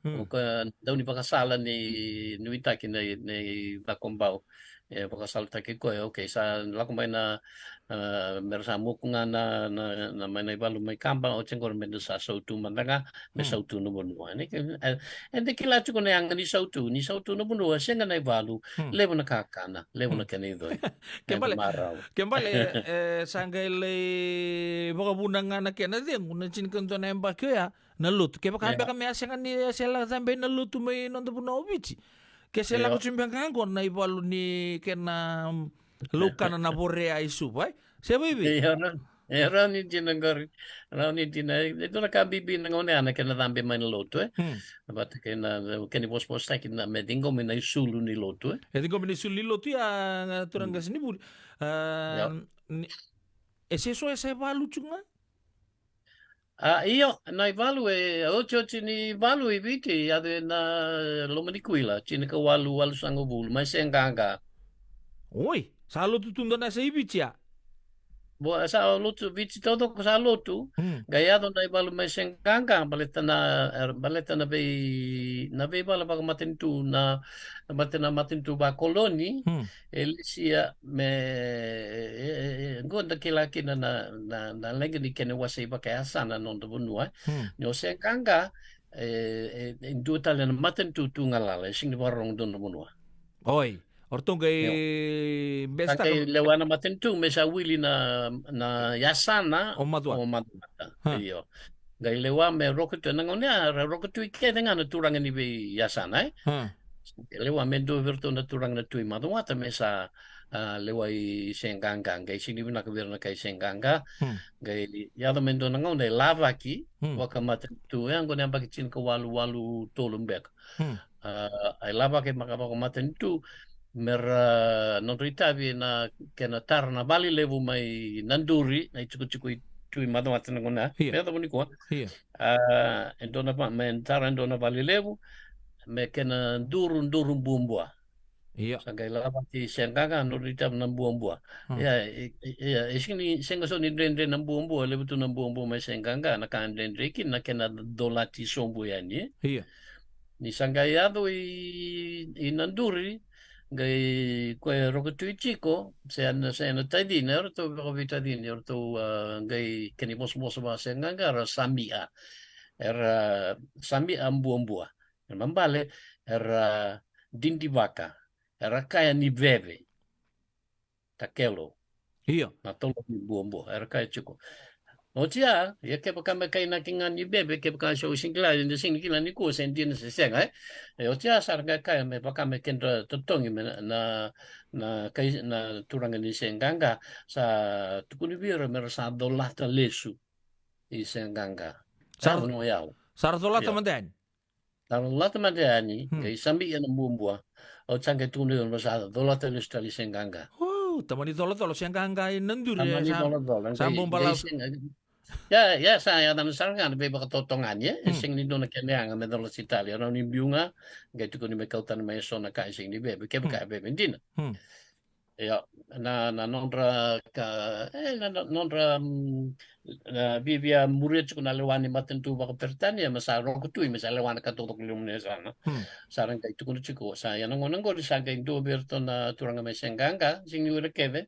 o ka dau ni vakasala ni nuitaki na, na icakobau. E vakasalataki koya, okay, sa lako mai na, a, mera sa moku ga na, na, na mai na ivalu mai Kaba, oti qori meda sa sautu mada ga, me sautu na vanua. Ni ke, e, eda kila tiko na yaga ni sautu, ni sautu na vanua, sega na ivalu, levu na kakana, levu na kena icoi. Ke bale, ke bale, e, sa qai lai vakavuna ga na kena cegu, na tinikadua na yabaki oya, na lotu. Kevaka beka me a sega ni, e, se la cabe na lotu mai noda vanua o Viti. Ke se lako tu beka ga qo na ivalu ni kena, mm, laukana na Vorea i Suva, e? Se vaivi? E, rawa ni dina qori. Rawa ni dina. E, e dua na ka bibi na gauna ya na kena cabe mai na lotu, e? Vata kei na, kena ivosavosataki na me ciqomi na isulu ni lotu, e? E ciqomi na isulu ni lotu ya, na turaga qasenivuli. A, ni, e se so e sa ivalu tu ga? A, io, na ivalu e, otioti ni valu i Viti, yaco ena loma ni kuila, tinikawalu walusagavulu, mai Seaqaqa. Oi, sa lotu tu dua na yasa i Viti ya? Bo, sa lotu Viti taucoko sa lotu, qai yaco na ivalu mai Seaqaqa, baleta na, e, baleta na vei, na veivala vakamatanitu, na, baleta na matanitu vakoloni, e lesia me, e, e, e, qo da kila kina na, na, na leqa ni kena wasei vakayasana na noda vanua. Ni o Seaqaqa, e, e, e dua tale na matanitu tu galala, e sega ni vakarorogo dua na vanua. Oi, o ratou qai base taka. Sa qai lewa na matanitu me sa wili na, na yasana o Macuata. O Macuata. Io. Qai lewa me roko tu, ena gauna ya, ra roko tu i kece ga na turaga ni veiyasana, e? Lewa me dua vei iratou na turaga na Tui Macuata me sa, a, lewa i Seaqaqa, qai sega ni vinaka vei ira na kai Seaqaqa. Qai yaco me dua na gauna e lavaki, vakamatanitu, e, qo na yabaki tinikawalu walu tolu beka. A, a lavaki vaka, vakamatanitu, mera, a, nodra itavi na kena tara na vale levu mai Naduri, na itikotiko i Tui Macuata na gauna, me yacova nikua. A, e dua na va, me tara e dua na vale levu, me kena duru, duru buabua. Io. Sa qai lavaki Seaqaqa, nodra itavi na buabua. Ia, e, e, e sega ni, sega so ni dredre na buabua, levu tu na buabua mai Seaqaqa, na ka dredre kina na kena colati sobu yani, e? Io. Ni sa qai yaco i, i Naduri, qai koya e roko tu i tiko, se na, se na tacina, eratou vakaveitacini, eratou, a, qai kena ivosavosa vaka Seaqaqa, era samia. Era samia buabua. Era mabale, era didivaka. Era kaya ni veve. Takelo. Io. Na tolo ni buabua, era kaya tiko. Oti ya, ia kevaka me kainaki ga ni veve, kevaka so sega ni kila, ni sega ni kila nikua se dina se sega, e? E oti ya sa ra qai kaya me vaka me kedra totogi me na, na, na kai, na turaga ni Seaqaqa, sa tukuni vei ira me ra sa colata lesu i Seaqaqa. Sa ra, sa ra colata mada yani? Sa ra colata mada yani, qai samia na buabua. Oti sa qai tukuni vei ira me sa colata lesu tale i Seaqaqa. O, tamani colacolo, Seaqaqa i Naduri, tamani colacolo, sa bau balavu. Ia, ia, sa yacana sara ga na veivakatotogani, e? E sega ni dua na kena yaga me colati tale, e rawa ni biu ga, qai tukuni me kau tani mai eso na ka e sega ni veve, kevaka e veve dina. Io, na, na nodra ka, e, na, na nodra, mm, na via, via muria tiko na lewa ni matanitu vakaperitania, me sa roko tu, me sa lewa na ka taucoko e loma ni yasana. Sa ra qai tukuna tiko, sa ia na gauna qori sa qai dua vei iratou na turaga mai Seaqaqa, sega ni o ira kece,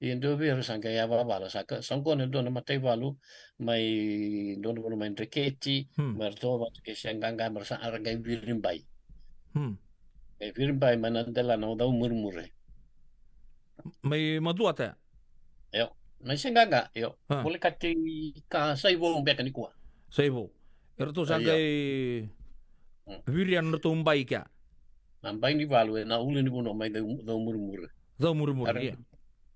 ia dua vei ira sa qai yavavala, sa ka, sa qo na dua na mataivalu mai, dua na vanua mai Dreketi, me ratou vata kei Seaqaqa, me ra sa, ra qai viribai. E viribai mai na delana o Caumurimuri. Mai Macuata? Io. Mai Seaqaqa, io. Volekati ka Saivou beka nikua. Saivou. Eratou sa qai viria na nodratou bai kea. Na bai ni valu ena ulunivanua mai Cau, Caumurimuri. Caumurimuri, ia.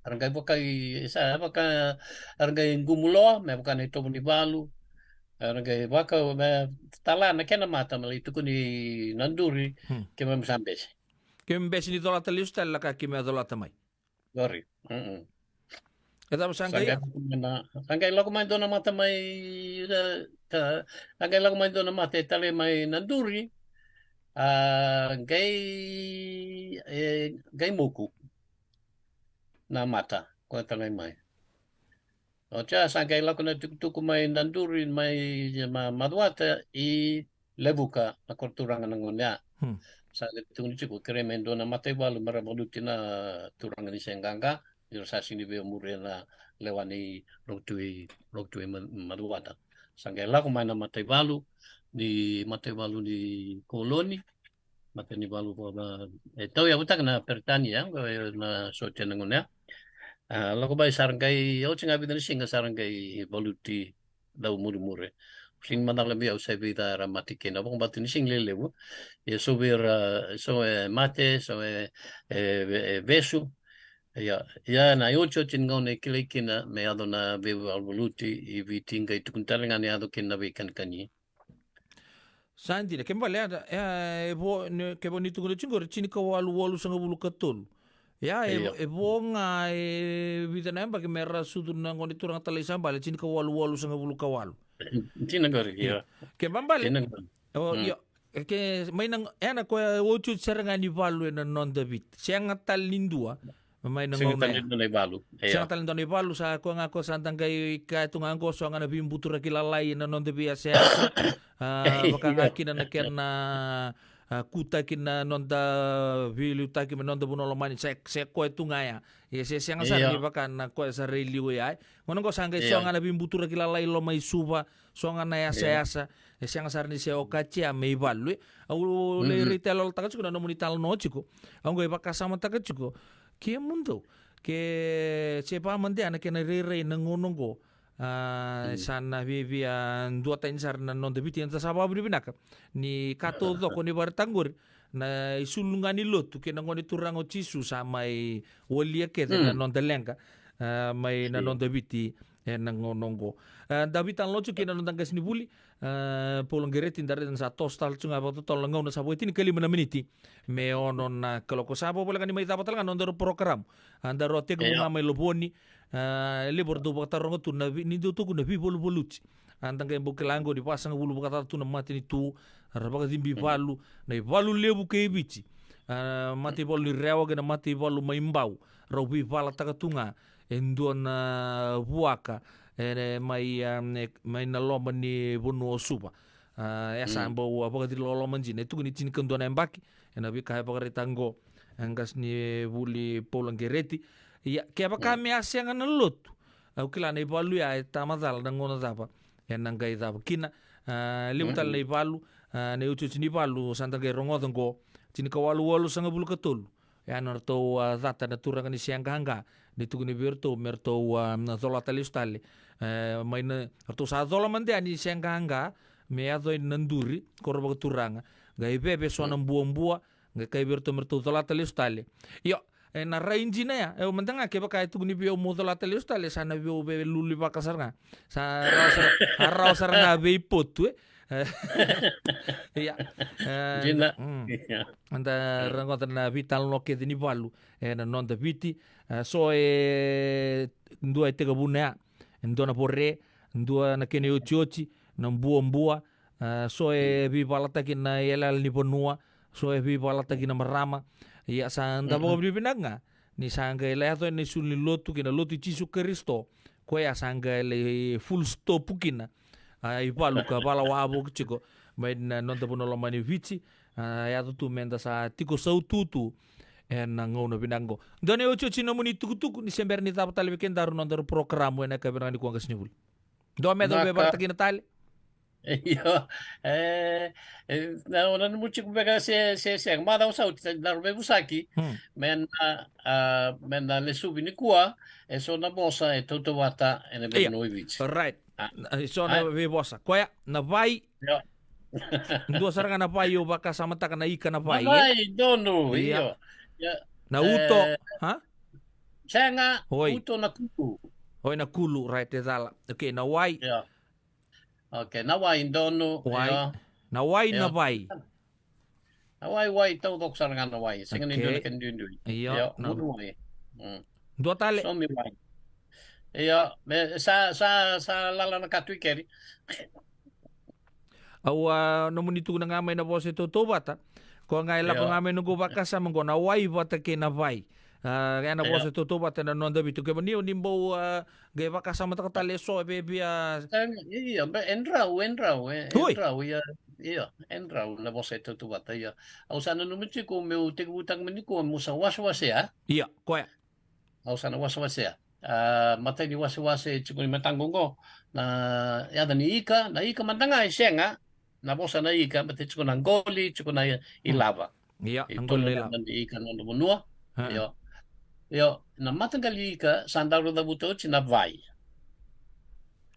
Era qai vaka i, sa vaka, era qai gumu loa, me vaka na itovo ni valu. Era qai vaka me tala na kena mata me lai tukuni na duri. Hmm. Keimami sa bese. Keimami bese ni colata lesu tale, lako keimami colata mai. Qori. Mm-mm. E cava sa qai, sa qai lako mai na, sa qai lako mai dua na mata mai, e, ka, sa qai lako mai dua na mata e tale mai na duri. A, qai, e, qai muku na mata ko e tale mai. Oti ya sa qai lako na tukutuku mai na duri mai ma, Macuata i Levuka na koro turaga na gauna ya. Hmm. Sa qai tukuni tiko, kerei mai dua na mataivalu me ra valuti na turaga ni se qaqa, ni ra sa sini via muri na lewa ni Rokotui, Rokotui Ma, Macuata. Sa qai lako mai na mataivalu ni, mataivalu ni koloni, matanivalu vaka e tauyavutaka na Peritania, e, na sotia na gauna ya. A, lako mai sa ra qai, oti ga vica na siga sa ra qai valuti dau murimuri. Sini macala vei au se vica era mate kina, vakabauta ni sini lelevu. Ia so vei ira, so e mate, so e, e, e vesu. Ia, ia na iotioti ni gauna e kilai kina me yaco na veivaluvaluti i Viti, qai tukuni tale ga ni yaco kina na veikanikani. Sa dina, kena ibalebale, e, e vo, ni, kena ibalebale ni tukuna tiko qori, tinikawalu walusagavulu ka tolu. Ia, e, io, e vo ga, e vica na yabaki me ra sucu na gone turaga Talai Sabale, tinikawalu walusagavulu ka walu. Dina qori, io. Kena ibalebale. Dina qori. O, mm, io, e ke, mai na, e na koya otioti sara ga ni valu ena noda Viti. Sega tale ni dua, mai na gauna ya. Sega tale ni dua na ivalu. Io. Sega tale ni dua na ivalu, sa koya ga ko sa da qai kaya tu ga qo, so ga na veibuturaki lalai ena noda veiyasayasa. A, vaka ga kina na kena, a, kutaki na noda veiliutaki mai na noda vanua lomani, se, se koya tu ga ya. Ia se sega sara, io, ni vaka na koya sa ra i liu ya. Gauna qo sa qai, io, so ga na veibuturaki lalai loma i Suva, so ga na, io, yasayasa. E sega sara ni se okati ya me ivalu, e. Au lai, mm-mm, raitayaloyalotaka tiko na nomuni talanoa tiko. Au qai vakasamataka tiko. Kemudou, ke se vakamadea na kena rairai na gauna qo. A, mm, sa na viavia duatani sara na noda Viti, eda sa vakavinavinaka ni ka taucoko ni vakaraitaka qori, na isulu ga ni lotu kei na Gone Turaga o Jisu sa mai walia kece, mm, na noda leqa, a, mai na, io, noda Viti ena gauna oqo. A, da veitalanoa tiko kei na noda qasenivuli, a, Paula Qereti, da raica ni sa toso tale tu ga vakatotolo na gauna, sa vo e tinikalima na miniti me ono na kaloko. Sa vo voleka ni mai cava tale ga na nodaru porokaramu. A, daru a tekivu, io, ga mai Lovoni, a, e levu era dau vakataroga tu na vei, ni dau tukuna na veivaluvaluti. A, da qai bau kila qo ni vasagavulu vakacaca tu na matanitu, ra vakacibi, mm, valu, na ivalu levu kei Viti. A, mataivalu ni Rewa kei na mataivalu mai Bau. Rau veivalataka tu ga e dua na vuaka, e, mai, a, e, mai na loma ni vanua o Suva. A, e sa, mm, bau, a, vakaciriloloma dina. E tukuni tinikadua na yabaki, ena veika e vakaraitaka qo e qasenivuli Paula Qereti. Ia, kevaka, mm, me a sega na lotu, au kila na ivalu ya e tamacala na gauna cava ena qai cava kina. A, levu tale, mm-mm, na ivalu, a, na iotioti ni valu sa da qai rogoca qo, tinikawalu walusagavulu ka tolu. Ya na ratou, a, cata na turaga ni se qaqa, ni tukuni vei iratou me ratou, a, na colata lesu tale. E, mai na, ratou sa cola mada ya ni se qaqa me yaco yani na duri, koro vakaturaga. Qai veve so na, mm, buabua, qai kaya vei iratou me ratou colata lesu tale. Io, e, na rai dina ya, e, mada ga kevaka e tukuni vei au meu colata lesu tale, sa na veiveiluluvaka sara ga. Sa rawa sara, a rawa sara ga veipotu, e. Ia. E, dina. Mm. Ia. Da rogoca na veitalanoa kece ni valu ena noda Viti. E, so e dua e tekivuna ya, e dua na vore, dua na kena iotioti, na buabua, e, so e, mm, veivalataki na iyalayala ni vanua, so e veivalataki na marama. Ia sa da, mm-mm, vakavinavinaka ga ni sa qai lai yaco na isulu ni lotu kei na Lotu i Jisu Karisito. Koya sa qai lai full stop kina, a, ivalu ka vala wavoki tiko mai na noda vanua lomani Viti. A, yaco tu meda sa tiko sautu tu ena gauna vinaka qo. Dua na iotioti nomuni tukutuku ni se bera ni cava tale vei kedaru nodaru porokaramu ena yakavi vinaka nikua, qasenivuli. Dua me da, naka, veivalataki kina tale. Io, e, e, na, na nomu tiko beka se, se, se, macawa sa oti, daru veivosaki, hmm, me na, a, me na lesuvi nikua e so na vosa e tautauvata ena, io, veivanua i Viti. Right. A. Na, e so na, a, veivosa. Koya, na vai. Io. Dua sara ga na vai, au vakasamataka na ika na vai, e? Vai, donu, io. Io. Io. Na uto, e, ha? Sega, oi, uto na kulu. Oi, na kulu, right, e cala. Okay, na wai. Io. Okay, na wai donu. Wai. Io. Na wai, io, na vai. Na wai, wai taucoko sara ga na wai. Sega ni dua na kena duidui. Io, io, na vunu wai. Mm. Dua tale. Somi wai. Io, me sa, sa, sa lala na katu i keri. Au, a, nomuni tukuna ga mai na vosa e tautauvata. Ko ga e lako ga mai noqu vakasama qo na wai vata kei na vai. A, e na vosa e tautauvata na noda vitu. Kemuni o ni bau, a, qai vakasamataka tale eso e vevia. Io, be, e drau, e drau, e, e drau, ia, io, e drau na vosa e tautauvata, ia. Au sa nanuma tiko meu tekivutaka mai nikua meu sa wasewasea. Ia, koya. Au sa na wasewasea. A, matai ni wasewase e tiko ni mataqu qo, na yaca ni ika, na ika mada ga e sega, na vosa na ika, matai tiko na qoli, tiko na i-, ilava. Ia, na qoli, ilava. Ika na nona vanua. Io. Io, na mataqali ika, sa daru cavuta oti na vai.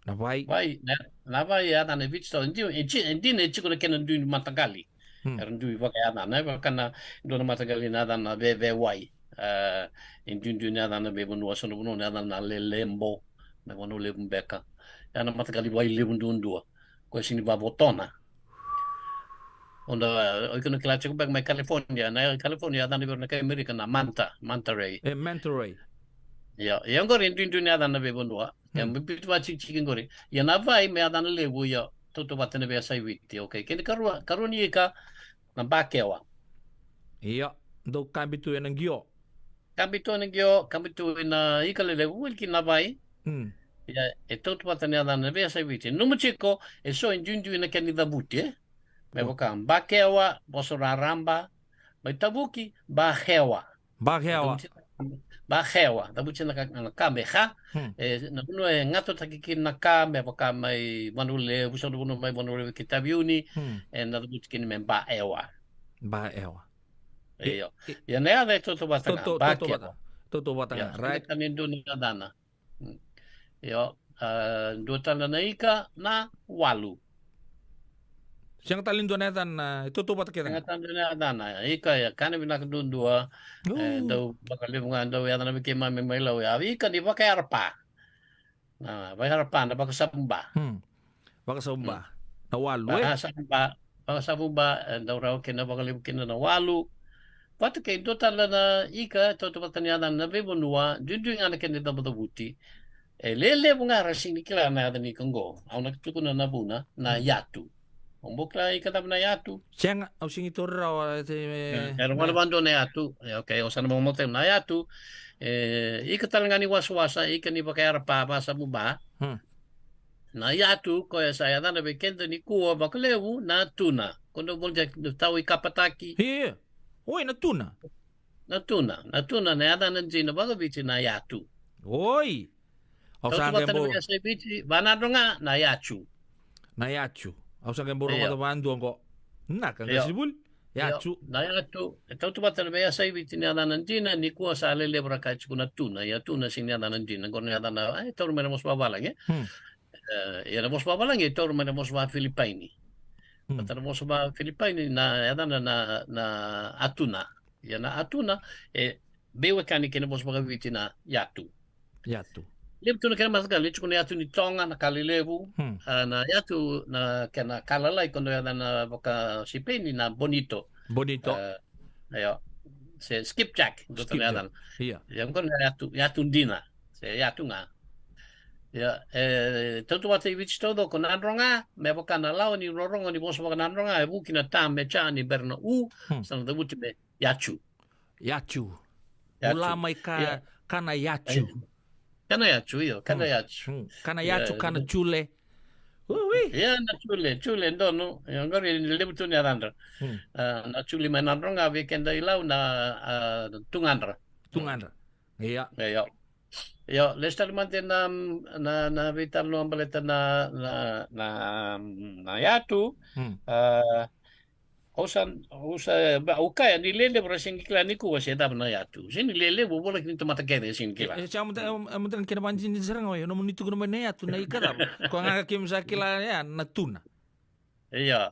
Na vai. Vai, na, na vai e yacana e Viti tau, e dina, e dina e tiko na kena dui ni mataqali. Era dui vakayacana, e vaka na, dua na mataqali na yacana vevewai. E, e duidui na yacana vei vanua, so na vanua na yacana na lelebo, na vanua levu beka. Ya na mataqali vai levu duadua. Koya sini vavotona. Onda, o iko na kila tiko beka mai California, na California yacana vei ira na kai Amerika na manta, manta ray. E, manta ray. Ia, ia qori e duidui na yacana vei vanua. Ia, me biuta vatikitiki qori. Ia na vai me yacana levu, ia, tautauvata na veiyasai Viti, okay. Kena karua, karua ni ika, na bakewa. Ia, dau kabi tu ena qio. Kabi tu ena qio, kabi tu ena ika lelevu, wili kina na vai. Ia, e tautauvata na yacana na veiyasai Viti. Nanuma tiko, e so e duidui na kena icavuti, e? Me vaka, bakewa, vosa raraba, mai Tavuki, bahewa. Bahewa. Cavuti na ka, bahewa. Cavuti na ka, na ka me ha. E, na vanua e gatotaki kina na ka, me vaka mai Vanua Levu, so na vanua mai Vanua Levu ki Taveuni. E na cavuti kina me baewa. Baewa. Io. Ia na yaca e tautauvata ga, bakewa. Tautauvata ga, right. Ia, ni dua na yacana. Io, a, dua tale na ika na walu. Sega tale ni dua na yacana, e tautauvata kece ga. Sega tale ni dua na yacana. Ika, ia, ka na vinaka duadua. E dau vakalevu ga, dau yacana vei keimami mai Lau, ia, ika ni vakayarapa. Na vakayarapa, na vakasavuba. Vakasavuba. Na walu, e? Vakasavuba, vakasavuba, e dau rawa kina vakalevu kina na walu. Vata kei dua tale na ika, tautauvata ni yacana na veivanua, duidui ga na kena icavucavuti. E lelevu ga ra sini kila na yaca ni ika qo. Au na tukuna na vuna, na yatu. Au bau kila ika cava na yatu. Sega, au sini taura rawa, e, e, era gona vadua na yatu. E, okay, au sa na momote na yatu. E, ika tale ga ni wasawasa, ika ni vakayarapa, vakasavuba. Na yatu, koya sa yacana vei keda nikua vakalevu na tuna. Ko dau volia tau i kapataki. Ia. Oi, na tuna. Na tuna. Na tuna, na yacana dina vakaviti na yatu. Oi. Au sa qai bau. Tautauvata na veiyasai Viti, vanadro ga na yatu. Na yatu. Au sa qai bau rogoca vadua qo. Na ka qai sivuli. Yatu. Na yatu. E tautauvata na veiyasai Viti na yacana dina, nikua sa lelevu ra kaya tiko na tuna. Ia tuna sini yacana dina. Qo na yacana, e, taura mai na vosa vavalagi, e? E, ia na vosa vavalagi, e taura mai na vosa vaFilipaini. Vata na vosa vaFilipaini, na yacana na, na atuna. Ia na atuna, e, veiwekani kei na vosa vakaviti na yatu. Yatu. Levu tu na kena mataqali, tiko na yatu ni Toga, na ka lelevu. A, na yatu, na kena ka lalai, ko dau yacana vakaSipeni na bonito. Bonito. A, io. Se skipjack, dua tale na yacana. Ia. Ia, qo na yatu, yatu dina. Se yatu ga. Ia, e, tautauvata i Viti taucoko, nadroga, me vaka na lawa ni rorogo ni vosa vakanadroga, e vuki na ta me ja ni bera na u, sa na cavuti me yatu. Yatu. Yatu. Bula mai ka, ia, ka na yatu. Ka na yatu, io, ka na yatu. Ka na yatu, ka na jule. Ui. Ia, na jule, jule donu. Ia, qori levu tu na yacadra. A, na jule mai nadroga, vei keda i Lau na, a, tugadra. Tugadra. Ia. Ia, io. Io, lesu tale mada na, na, na veitalanoa baleta na, na, na, na yatu. A, Au sa, au sa, ba, au kaya ni lelevu ra sega ni kila nikua se cava na yatu. Se ni lelevu, au voleka ni tamata kece e sega ni kila. E, e, sa mada, e, e, mada na kena vakadinadina sara ga, io, nomuni tukuna mai na yatu, na ika cava. Ko ga keimami sa kila, ya, na tuna. Ia.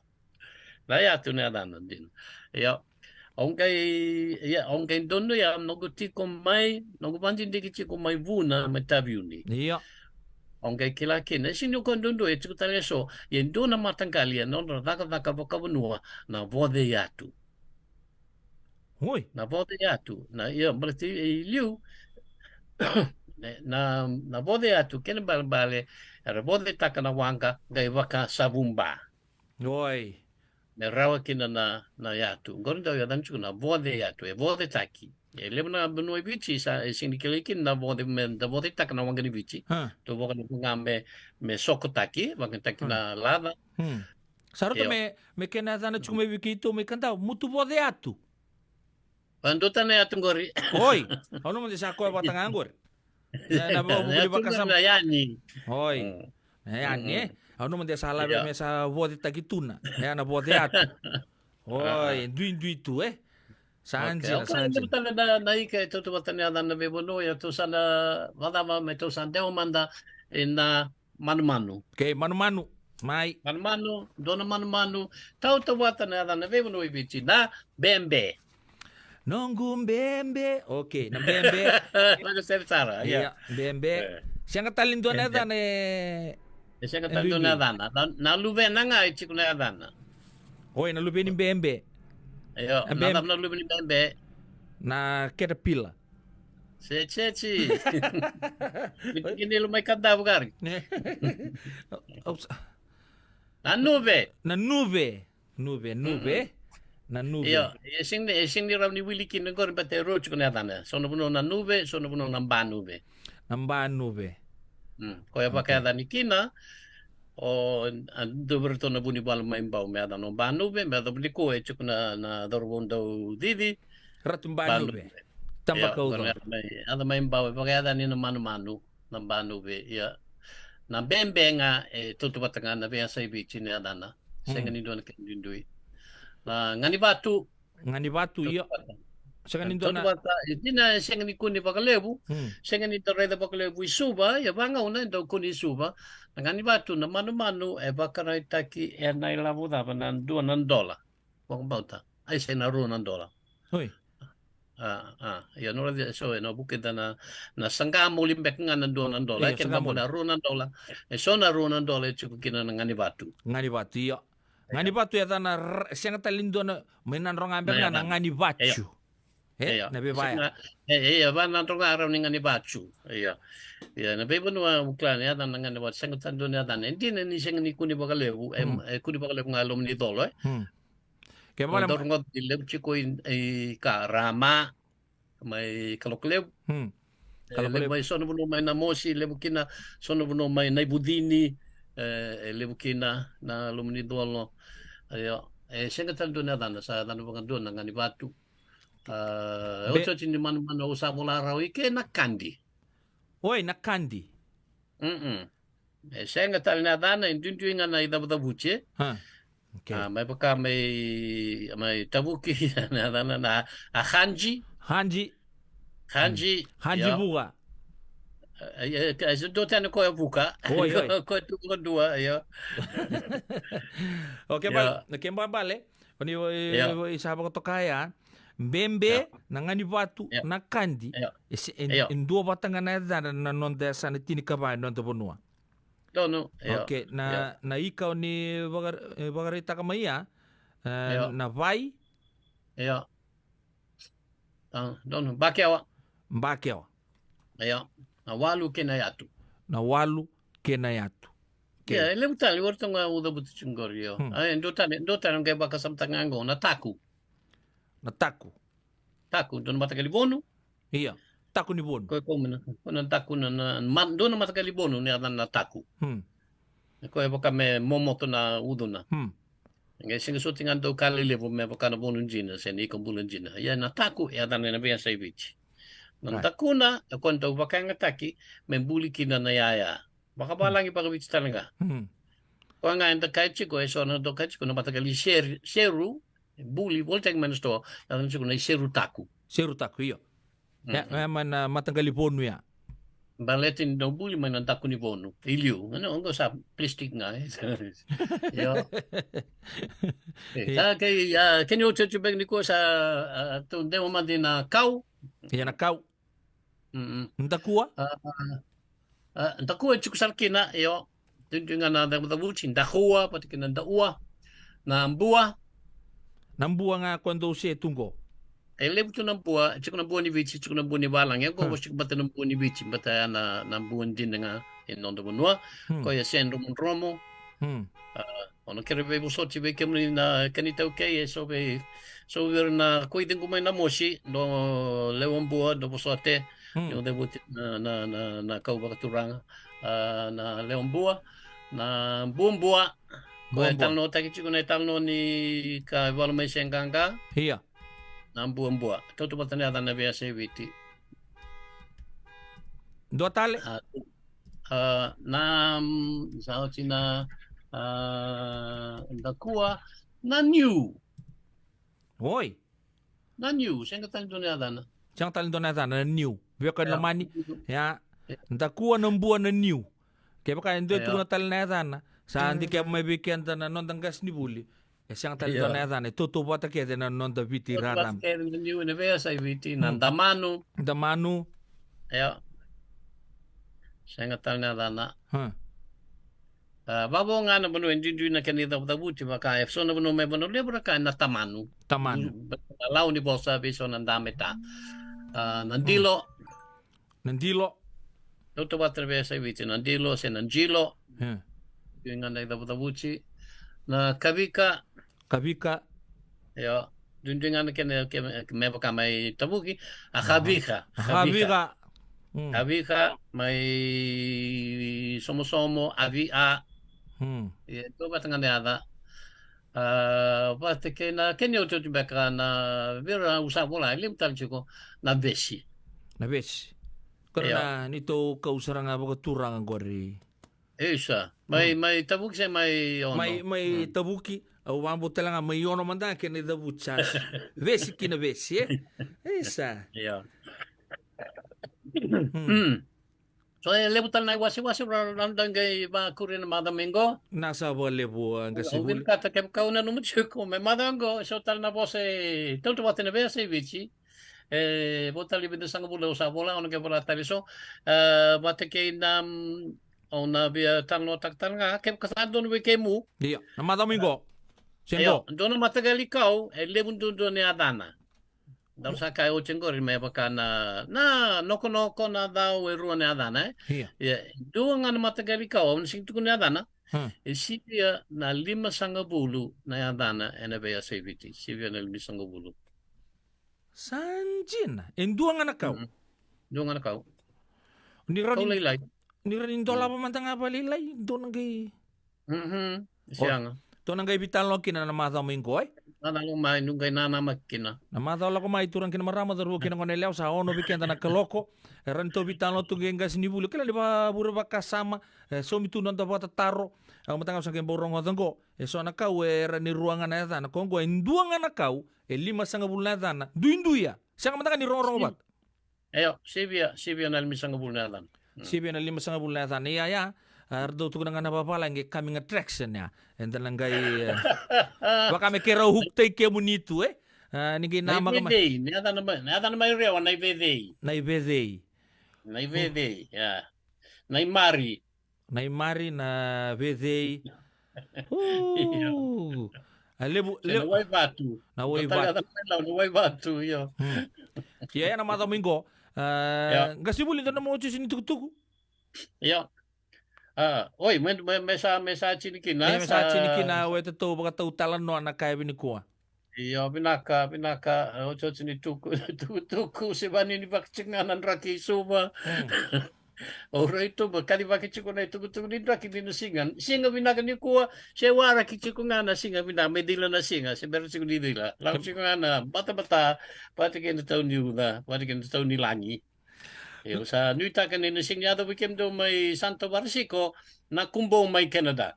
Na yatu na yacana dina. Ia. Au qai, ia, au qai donuya, noqu tiko mai, noqu vakadidike tiko mai Vuna, mai Taveuni. Ia. Au qai kila kina, e sini o koya duadua, e tiko tale eso, e dua na mataqali, e nodra cakacaka vakavanua, na voce yatu. Oi. Na voce yatu, na, ia, baleta i liu, na, na, na voce yatu, kena balebale, era vocetaka na waqa, qai vakasavuba. Oi. Me rawa kina na, na yatu. Qori dau yacana tiko na voce yatu, e vocetaki. E levu na vanua i Viti, sa, e sini kilai kina na voce, me da vocetaka na waqa ni Viti. Ha. Tou vakalevu ga me, me sokotaki, vakataki na laca. Hmm. Sa rauta me, me kena yacana tiko mai vei keitou mai Kadavu, mutu voce yatu. Vandu tana yatu qori. Oi, au nanuma de sa koya vata ga qori. Na, na vavuvuli vakasama. Na yani. Oi. Mm. Na yani, e? Au nanuma de sa lave me sa vocetaki tu na. E, na voce yatu. Oi, duidui tu, e? Sa dina, sa dina. Tale na, na ika e tautauvata na yacana na veivanua, ia tou sa na vacava me tou sa dewa mada ina manumanu. Okei, manumanu. Mai. Manumanu, dua na manumanu, tautauvata na yacana na veivanua i Viti, na bebe. Noqu bebe. Okei, na bebe. Noqu sere sara, ia. Ia, bebe. E. Sega tale ni dua na yacana e. E sega tale ni dua na yacana. Na, na luvena ga e tiko na yacana. Oi, na luve ni bebe. Io, na bebe. Na luve ni bebe. Na caterpillar. Setsetse. Mitiki ni lo mai Kadavu qori. Na nuve. Na nuve. Nuve, nuve. Na nuve. Io, e sini, e sini rawa ni wili kina qori, baleta e rua tiko na yacana. So na vanua na nuve, so na vanua na banuve. Na banuve. Mm. Koya vakayacani kina, o, a, dua vei iratou na vunivalu mai Bau me yacana o Banuve, me yacova nikua e tiko na, na cauravou dau cici. Ratu Banuve. Tabakaucau. Ia, mai, yaca mai Bau, e vakayacani na manumanu, na Banuve, ia. Na bebe ga, e tautauvata ga na veiyasai Viti na yacana. Sega ni dua na kena duidui. Na Ganivatu, Ganivatu, io. Sega ni dua na. Tautauvata, e dina e sega ni kune vakalevu, sega ni dau raica vakalevu i Suva, ia vagauna e dau kune i Suva. Na Ganivatu, na manumanu, e vakaraitaki ena ilavo cava, na dua na dola. Vakabauta. Ai, se na rua na dola. Oi. A, a, ia, no raica, so, ena vuku da na, na saqa moli beka ga na dua na dola. Io, e kena saqa moli. Na rua na dola. E so na rua na dola, e tiko kina na Ganivatu. Ganivatu, io. Ganivatu e yacana, sega tale ni dua na, mai Nadroga beka ga na Ganivatu. E, na veivaya. E, e, e, va Nadroga rawa ni Ganivatu. Ia. Ia, na veivanua au kila ni yacana na Ganivatu, sega tale ni dua na yacana. E dina ni sega ni kune vakalevu, e, e kune vakalevu ga e loma ni colo, e. Ke vale. Dau rogoca ni levu tiko i, i ka Rama. Mai Kalokolevu. Hmm. E, Kalokolevu. Levu mai so na vanua mai Namosi, levu kina so na vanua mai Naivucini, e, e levu kina na loma ni colo. Io, e sega tale dua na yacana, sa yacana vakadua na Ganivatu. A, e otioti ni manumanu au sa vola rawa i ke na Kadi. Oi, na Kadi. Mm-mm. E sega tale na yacana, e duidui ga na icavucavuti, e. Ha. Okei. A, mai vaka mai, mai Tavuki, na yacana na, a, Hanji. Hanji. Hanji. Hanji, io. Vuka. E, e, e, e dua tani koya Vuka. Oi, oi. Koya tu vakadua, io. Okei, io. Bale, na ke bale. Oni, io. Oi, sa vakatoka ya. Bebe, io. Na Ganivatu, io. Na Kadi. Io. E se, e, io. E dua vata ga na yacana na noda yasana tinikava e noda vanua. Donu, io. Okei, na, io. Na ika oni vaka, e, vakaraitaka mai ya, e, io. Na Vai. Io. A, donu, Bakewa. Bakewa. Io, na Walu kei na Yatu. Na Walu kei na Yatu. Okei. Ia, e levu tale, o ratou ga au cavuta tiko qori, io. Hmm. A, e dua tale, dua tale qai vakasamataka ga qo, na Taku. Na Taku. Taku, dua na mataqali vonu. Ia, Taku ni Vonu. Ko, ko na, ko na Taku na, na, ma, dua na mataqali vonu ni yacana na Taku. Hmm. Ko e vaka me momoto na ucuna. Hmm. Qai sega soti ga dau ka lelevu me vaka na vonu dina, se na ika bula dina. Ia na Taku, e yacana ena veiyasai Viti. Na, right. Dakuna, e ko dau vakayagataki, me buli kina na yaya. Vakavalagi, hmm, vakaviti tale ga. Hmm. Koya ga eda kaya tiko, e so na dau kaya tiko na mataqali ser-, seru, buli, volitaki mai na sitoa, yacana tiko na iseru taku. Seru taku, io. Mm. Ya, ya mai na mataqali vonu ya. Baleta ni dau buli mai na daku ni vonu. I liu, na, oqo sa plastic ga, e. Io. E, io. Sa kei, a, kena iotioti beka nikua sa, a, tou dewa mada na kau. Ia na kau. Mm-mm. Dakua? A, a, A, dakua e tiko sara kina, io. Duidui ga na cavucavuti, dakua, vata kei na daua. Na bua. Na bua ga ko dou se tu qo. E levu tu na bua, e tiko na bua ni Viti, tiko na bua ni valagi. E qo, hmm, vosi tiko vata na bua ni Viti, vata ya na, na bua dina ga e noda vanua. Hmm. Ko ya se dromodromo. Hmm. A, o na kere veivosoti vei kemuni na kena itaukei, e so vei, so vei ira na koi cegu mai na mosi, do lewa bua, do vosote, hmm, do cavuti na, na, na, na kau vakaturaga. A, na lewa bua, na buabua, ko e buabua. Talanoataki tiko na italanoa ni ka e valu mai se qaqa. Ia. Na buabua. Tautauvata na yacana veiyasai Viti. Dua tale? A, a, na, mm, sa oti na, a, dakua, na niu. Oi. Na niu, sega tale dua na yacana. Sega tale dua na yacana, na niu. Veka, ia, lomani, ia, dakua, na bua, na niu. Kevaka e dua e, ia, tukuna tale na yacana, sa, mm, dikeva mai vei keda na noda qasenivuli. E sega tale, ia, dua na yacana, e tautauvata kece na noda Viti raraba. Tautauvata kece na niu ena veiyasai Viti, na, hmm, damanu. Damanu. Ia. Sega tale na yacana. Hmm. A, vavo ga na vanua e duidui na kena icavucavuti, vaka e so na vanua mai Vanua Levu ra kaya na tamanu. Tamanu. Na lau ni vosa vei so na dameta. A, na dilo. Na dilo. Tautauvata na veiyasai Viti, na dilo se na dilo. Hmm. Duidui ga na icavucavuti. Na kavika. Kavika. Io. Duidui ga na kena, ke, me vaka mai Tavuki. A, aha, kavika. A, kavika. Kavika. Hmm. Kavika, mai Somosomo, avi a. Hmm. Ia, tautauvata ga na yaca. A, vata kei na kena iotioti beka na vei ira au sa vola, e levu tale tiko na vesi. Na vesi. Ko ira, io, na neitou kau sara ga vakaturaga qori. Isa, mai, hmm, mai Tavuki se mai Ono? Mai, mai, hmm, Tavuki, au vakabauta tale ga mai Ono mada ga kena icavuti sa vesi kina vesi, e? Isa. Io. Hmm. Hmm. So, e levu tale na iwasewase ra, ra, ra qai vakuria na macawa mai qo. Na sa vakalevu, a, qase vuli. Au vinakata kevaka au nanuma tiko me macawa qo, so tale na vosa e tautauvata na veiyasai Viti. E, vo tale vica sagavulu au sa vola, au na qai vola tale so. E, vata kei na, mm, au na via talanoataka tale ga, kevaka sa donu vei kemuni. Io, na macawa mai qo. Se qo. Io, dua na mataqali kau, e levu duadua na yacana. Dau sa kaya oti qori me vaka na, na nokonoko na cau e rua na yacana, e? Ia. Ia, dua ga na mataqali kau, au na sega ni tukuna na yacana. Hmm. E sivia na lima sagavulu na yacana ena veiyasai Viti. Sivia na lima sagavulu. Sa dina. E dua ga na kau. Mm. Dua ga na kau. Ni rawa ni, kau lailai. Ni rawa ni dolava, mm, mada ga vakalailai, dua na qai Mhm. O, sega. Tou na qai veitalanoa kina na macawa mai qo, e? Macawa mai, niu qai nanamaki kina. Na macawa lako mai, turaga kei na marama, cauravou kei na goneyalewa, sa ono vei keda na kaloko. E rawa ni tou veitalanoa tu qai qasenivuli. Kila ni vakavure vakasama, e, saumi tu noda vakatataro. Au mada ga au sa qai bau rogoca qo. E so na kau, e rawa ni rua ga na yacana. Ko qo, e dua ga na kau, e lima sagavulu na yacana. Duidui ya. Sega mada ga ni rogorogo vata. Io, sivia, sivia na limasagavulu na yacana. Mm. Sivia na limasagavulu na yacana. Ia, ia. A, ratou tukuna ga na vavalagi, coming attraction ya. Eda na qai, e, vaka me keirau hook-taki kemuni tu, e? A, ni qai namaka mai. Na ivevei, na yacana mai, na yacana mai Rewa, na ivevei. Na ivevei. Na ivevei, ia. Na imari. Na imari, na vevei. Uu. A levu, se levu. Na waivatu. Na waivatu. Na waivatu, io. Hmm. Ia, ia na macawa mai qo. A, io. Qasenivuli, dua na nomu iotioti ni tukutuku? Io. A, oi, me, me, me sa, me sa tini kina, me, me sa, sa tini kina, o e tatou vakatau talanoa na ka e vinikua. Io, vinaka, vinaka, e, iotioti ni tuku, tukutuku, se vani ni vaka tiko ga na draki i Suva. Hmm. O rai tu, ma kacivaki tiko na itukutuku ni draki ni na siga. Siga vinaka nikua, se waraki tiko ga na siga vinaka, me cila na siga, se bera tiko ni cila. Lako tiko ga na batabata, vata kei na tau ni uca, vata kei na tau ni lagi. Io, sa nuitaka ni na siga ni yaco vei kemudou mai Santo Varesiko, na kubou mai Canada.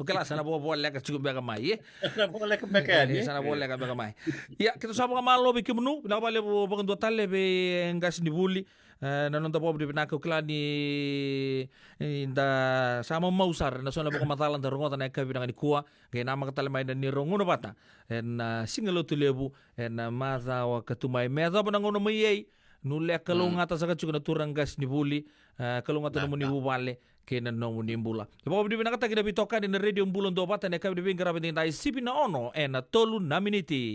O kila sa na vo, voleka tiko beka mai, e? Sa na voleka beka yani. E, sa na voleka beka mai. Ia, keitou sa vakamalo vei kemunu, vinaka vakalevu vakadua tale vei qasenivuli. E, na noda vakavinavinaka, o kila ni, ni da sa mamau sara, na so na vakamacala da rogoca na yakavi vinaka nikua, qai namaka tale mai na neirau gauna vata. Ena, a, siga Lotulevu, ena, a, macawa ka tu mai. Me yacova na gauna mai ei, Nulea, kalougata saka tiko na turaga qasenivuli, e, kalougata na nomuni vuvale kei na nomuni bula. E vakavinavinakataki na veitokani na Radio Bula Duavata ena yakavi ni veiqaravi edaidai, sivi na ono ena tolu na miniti.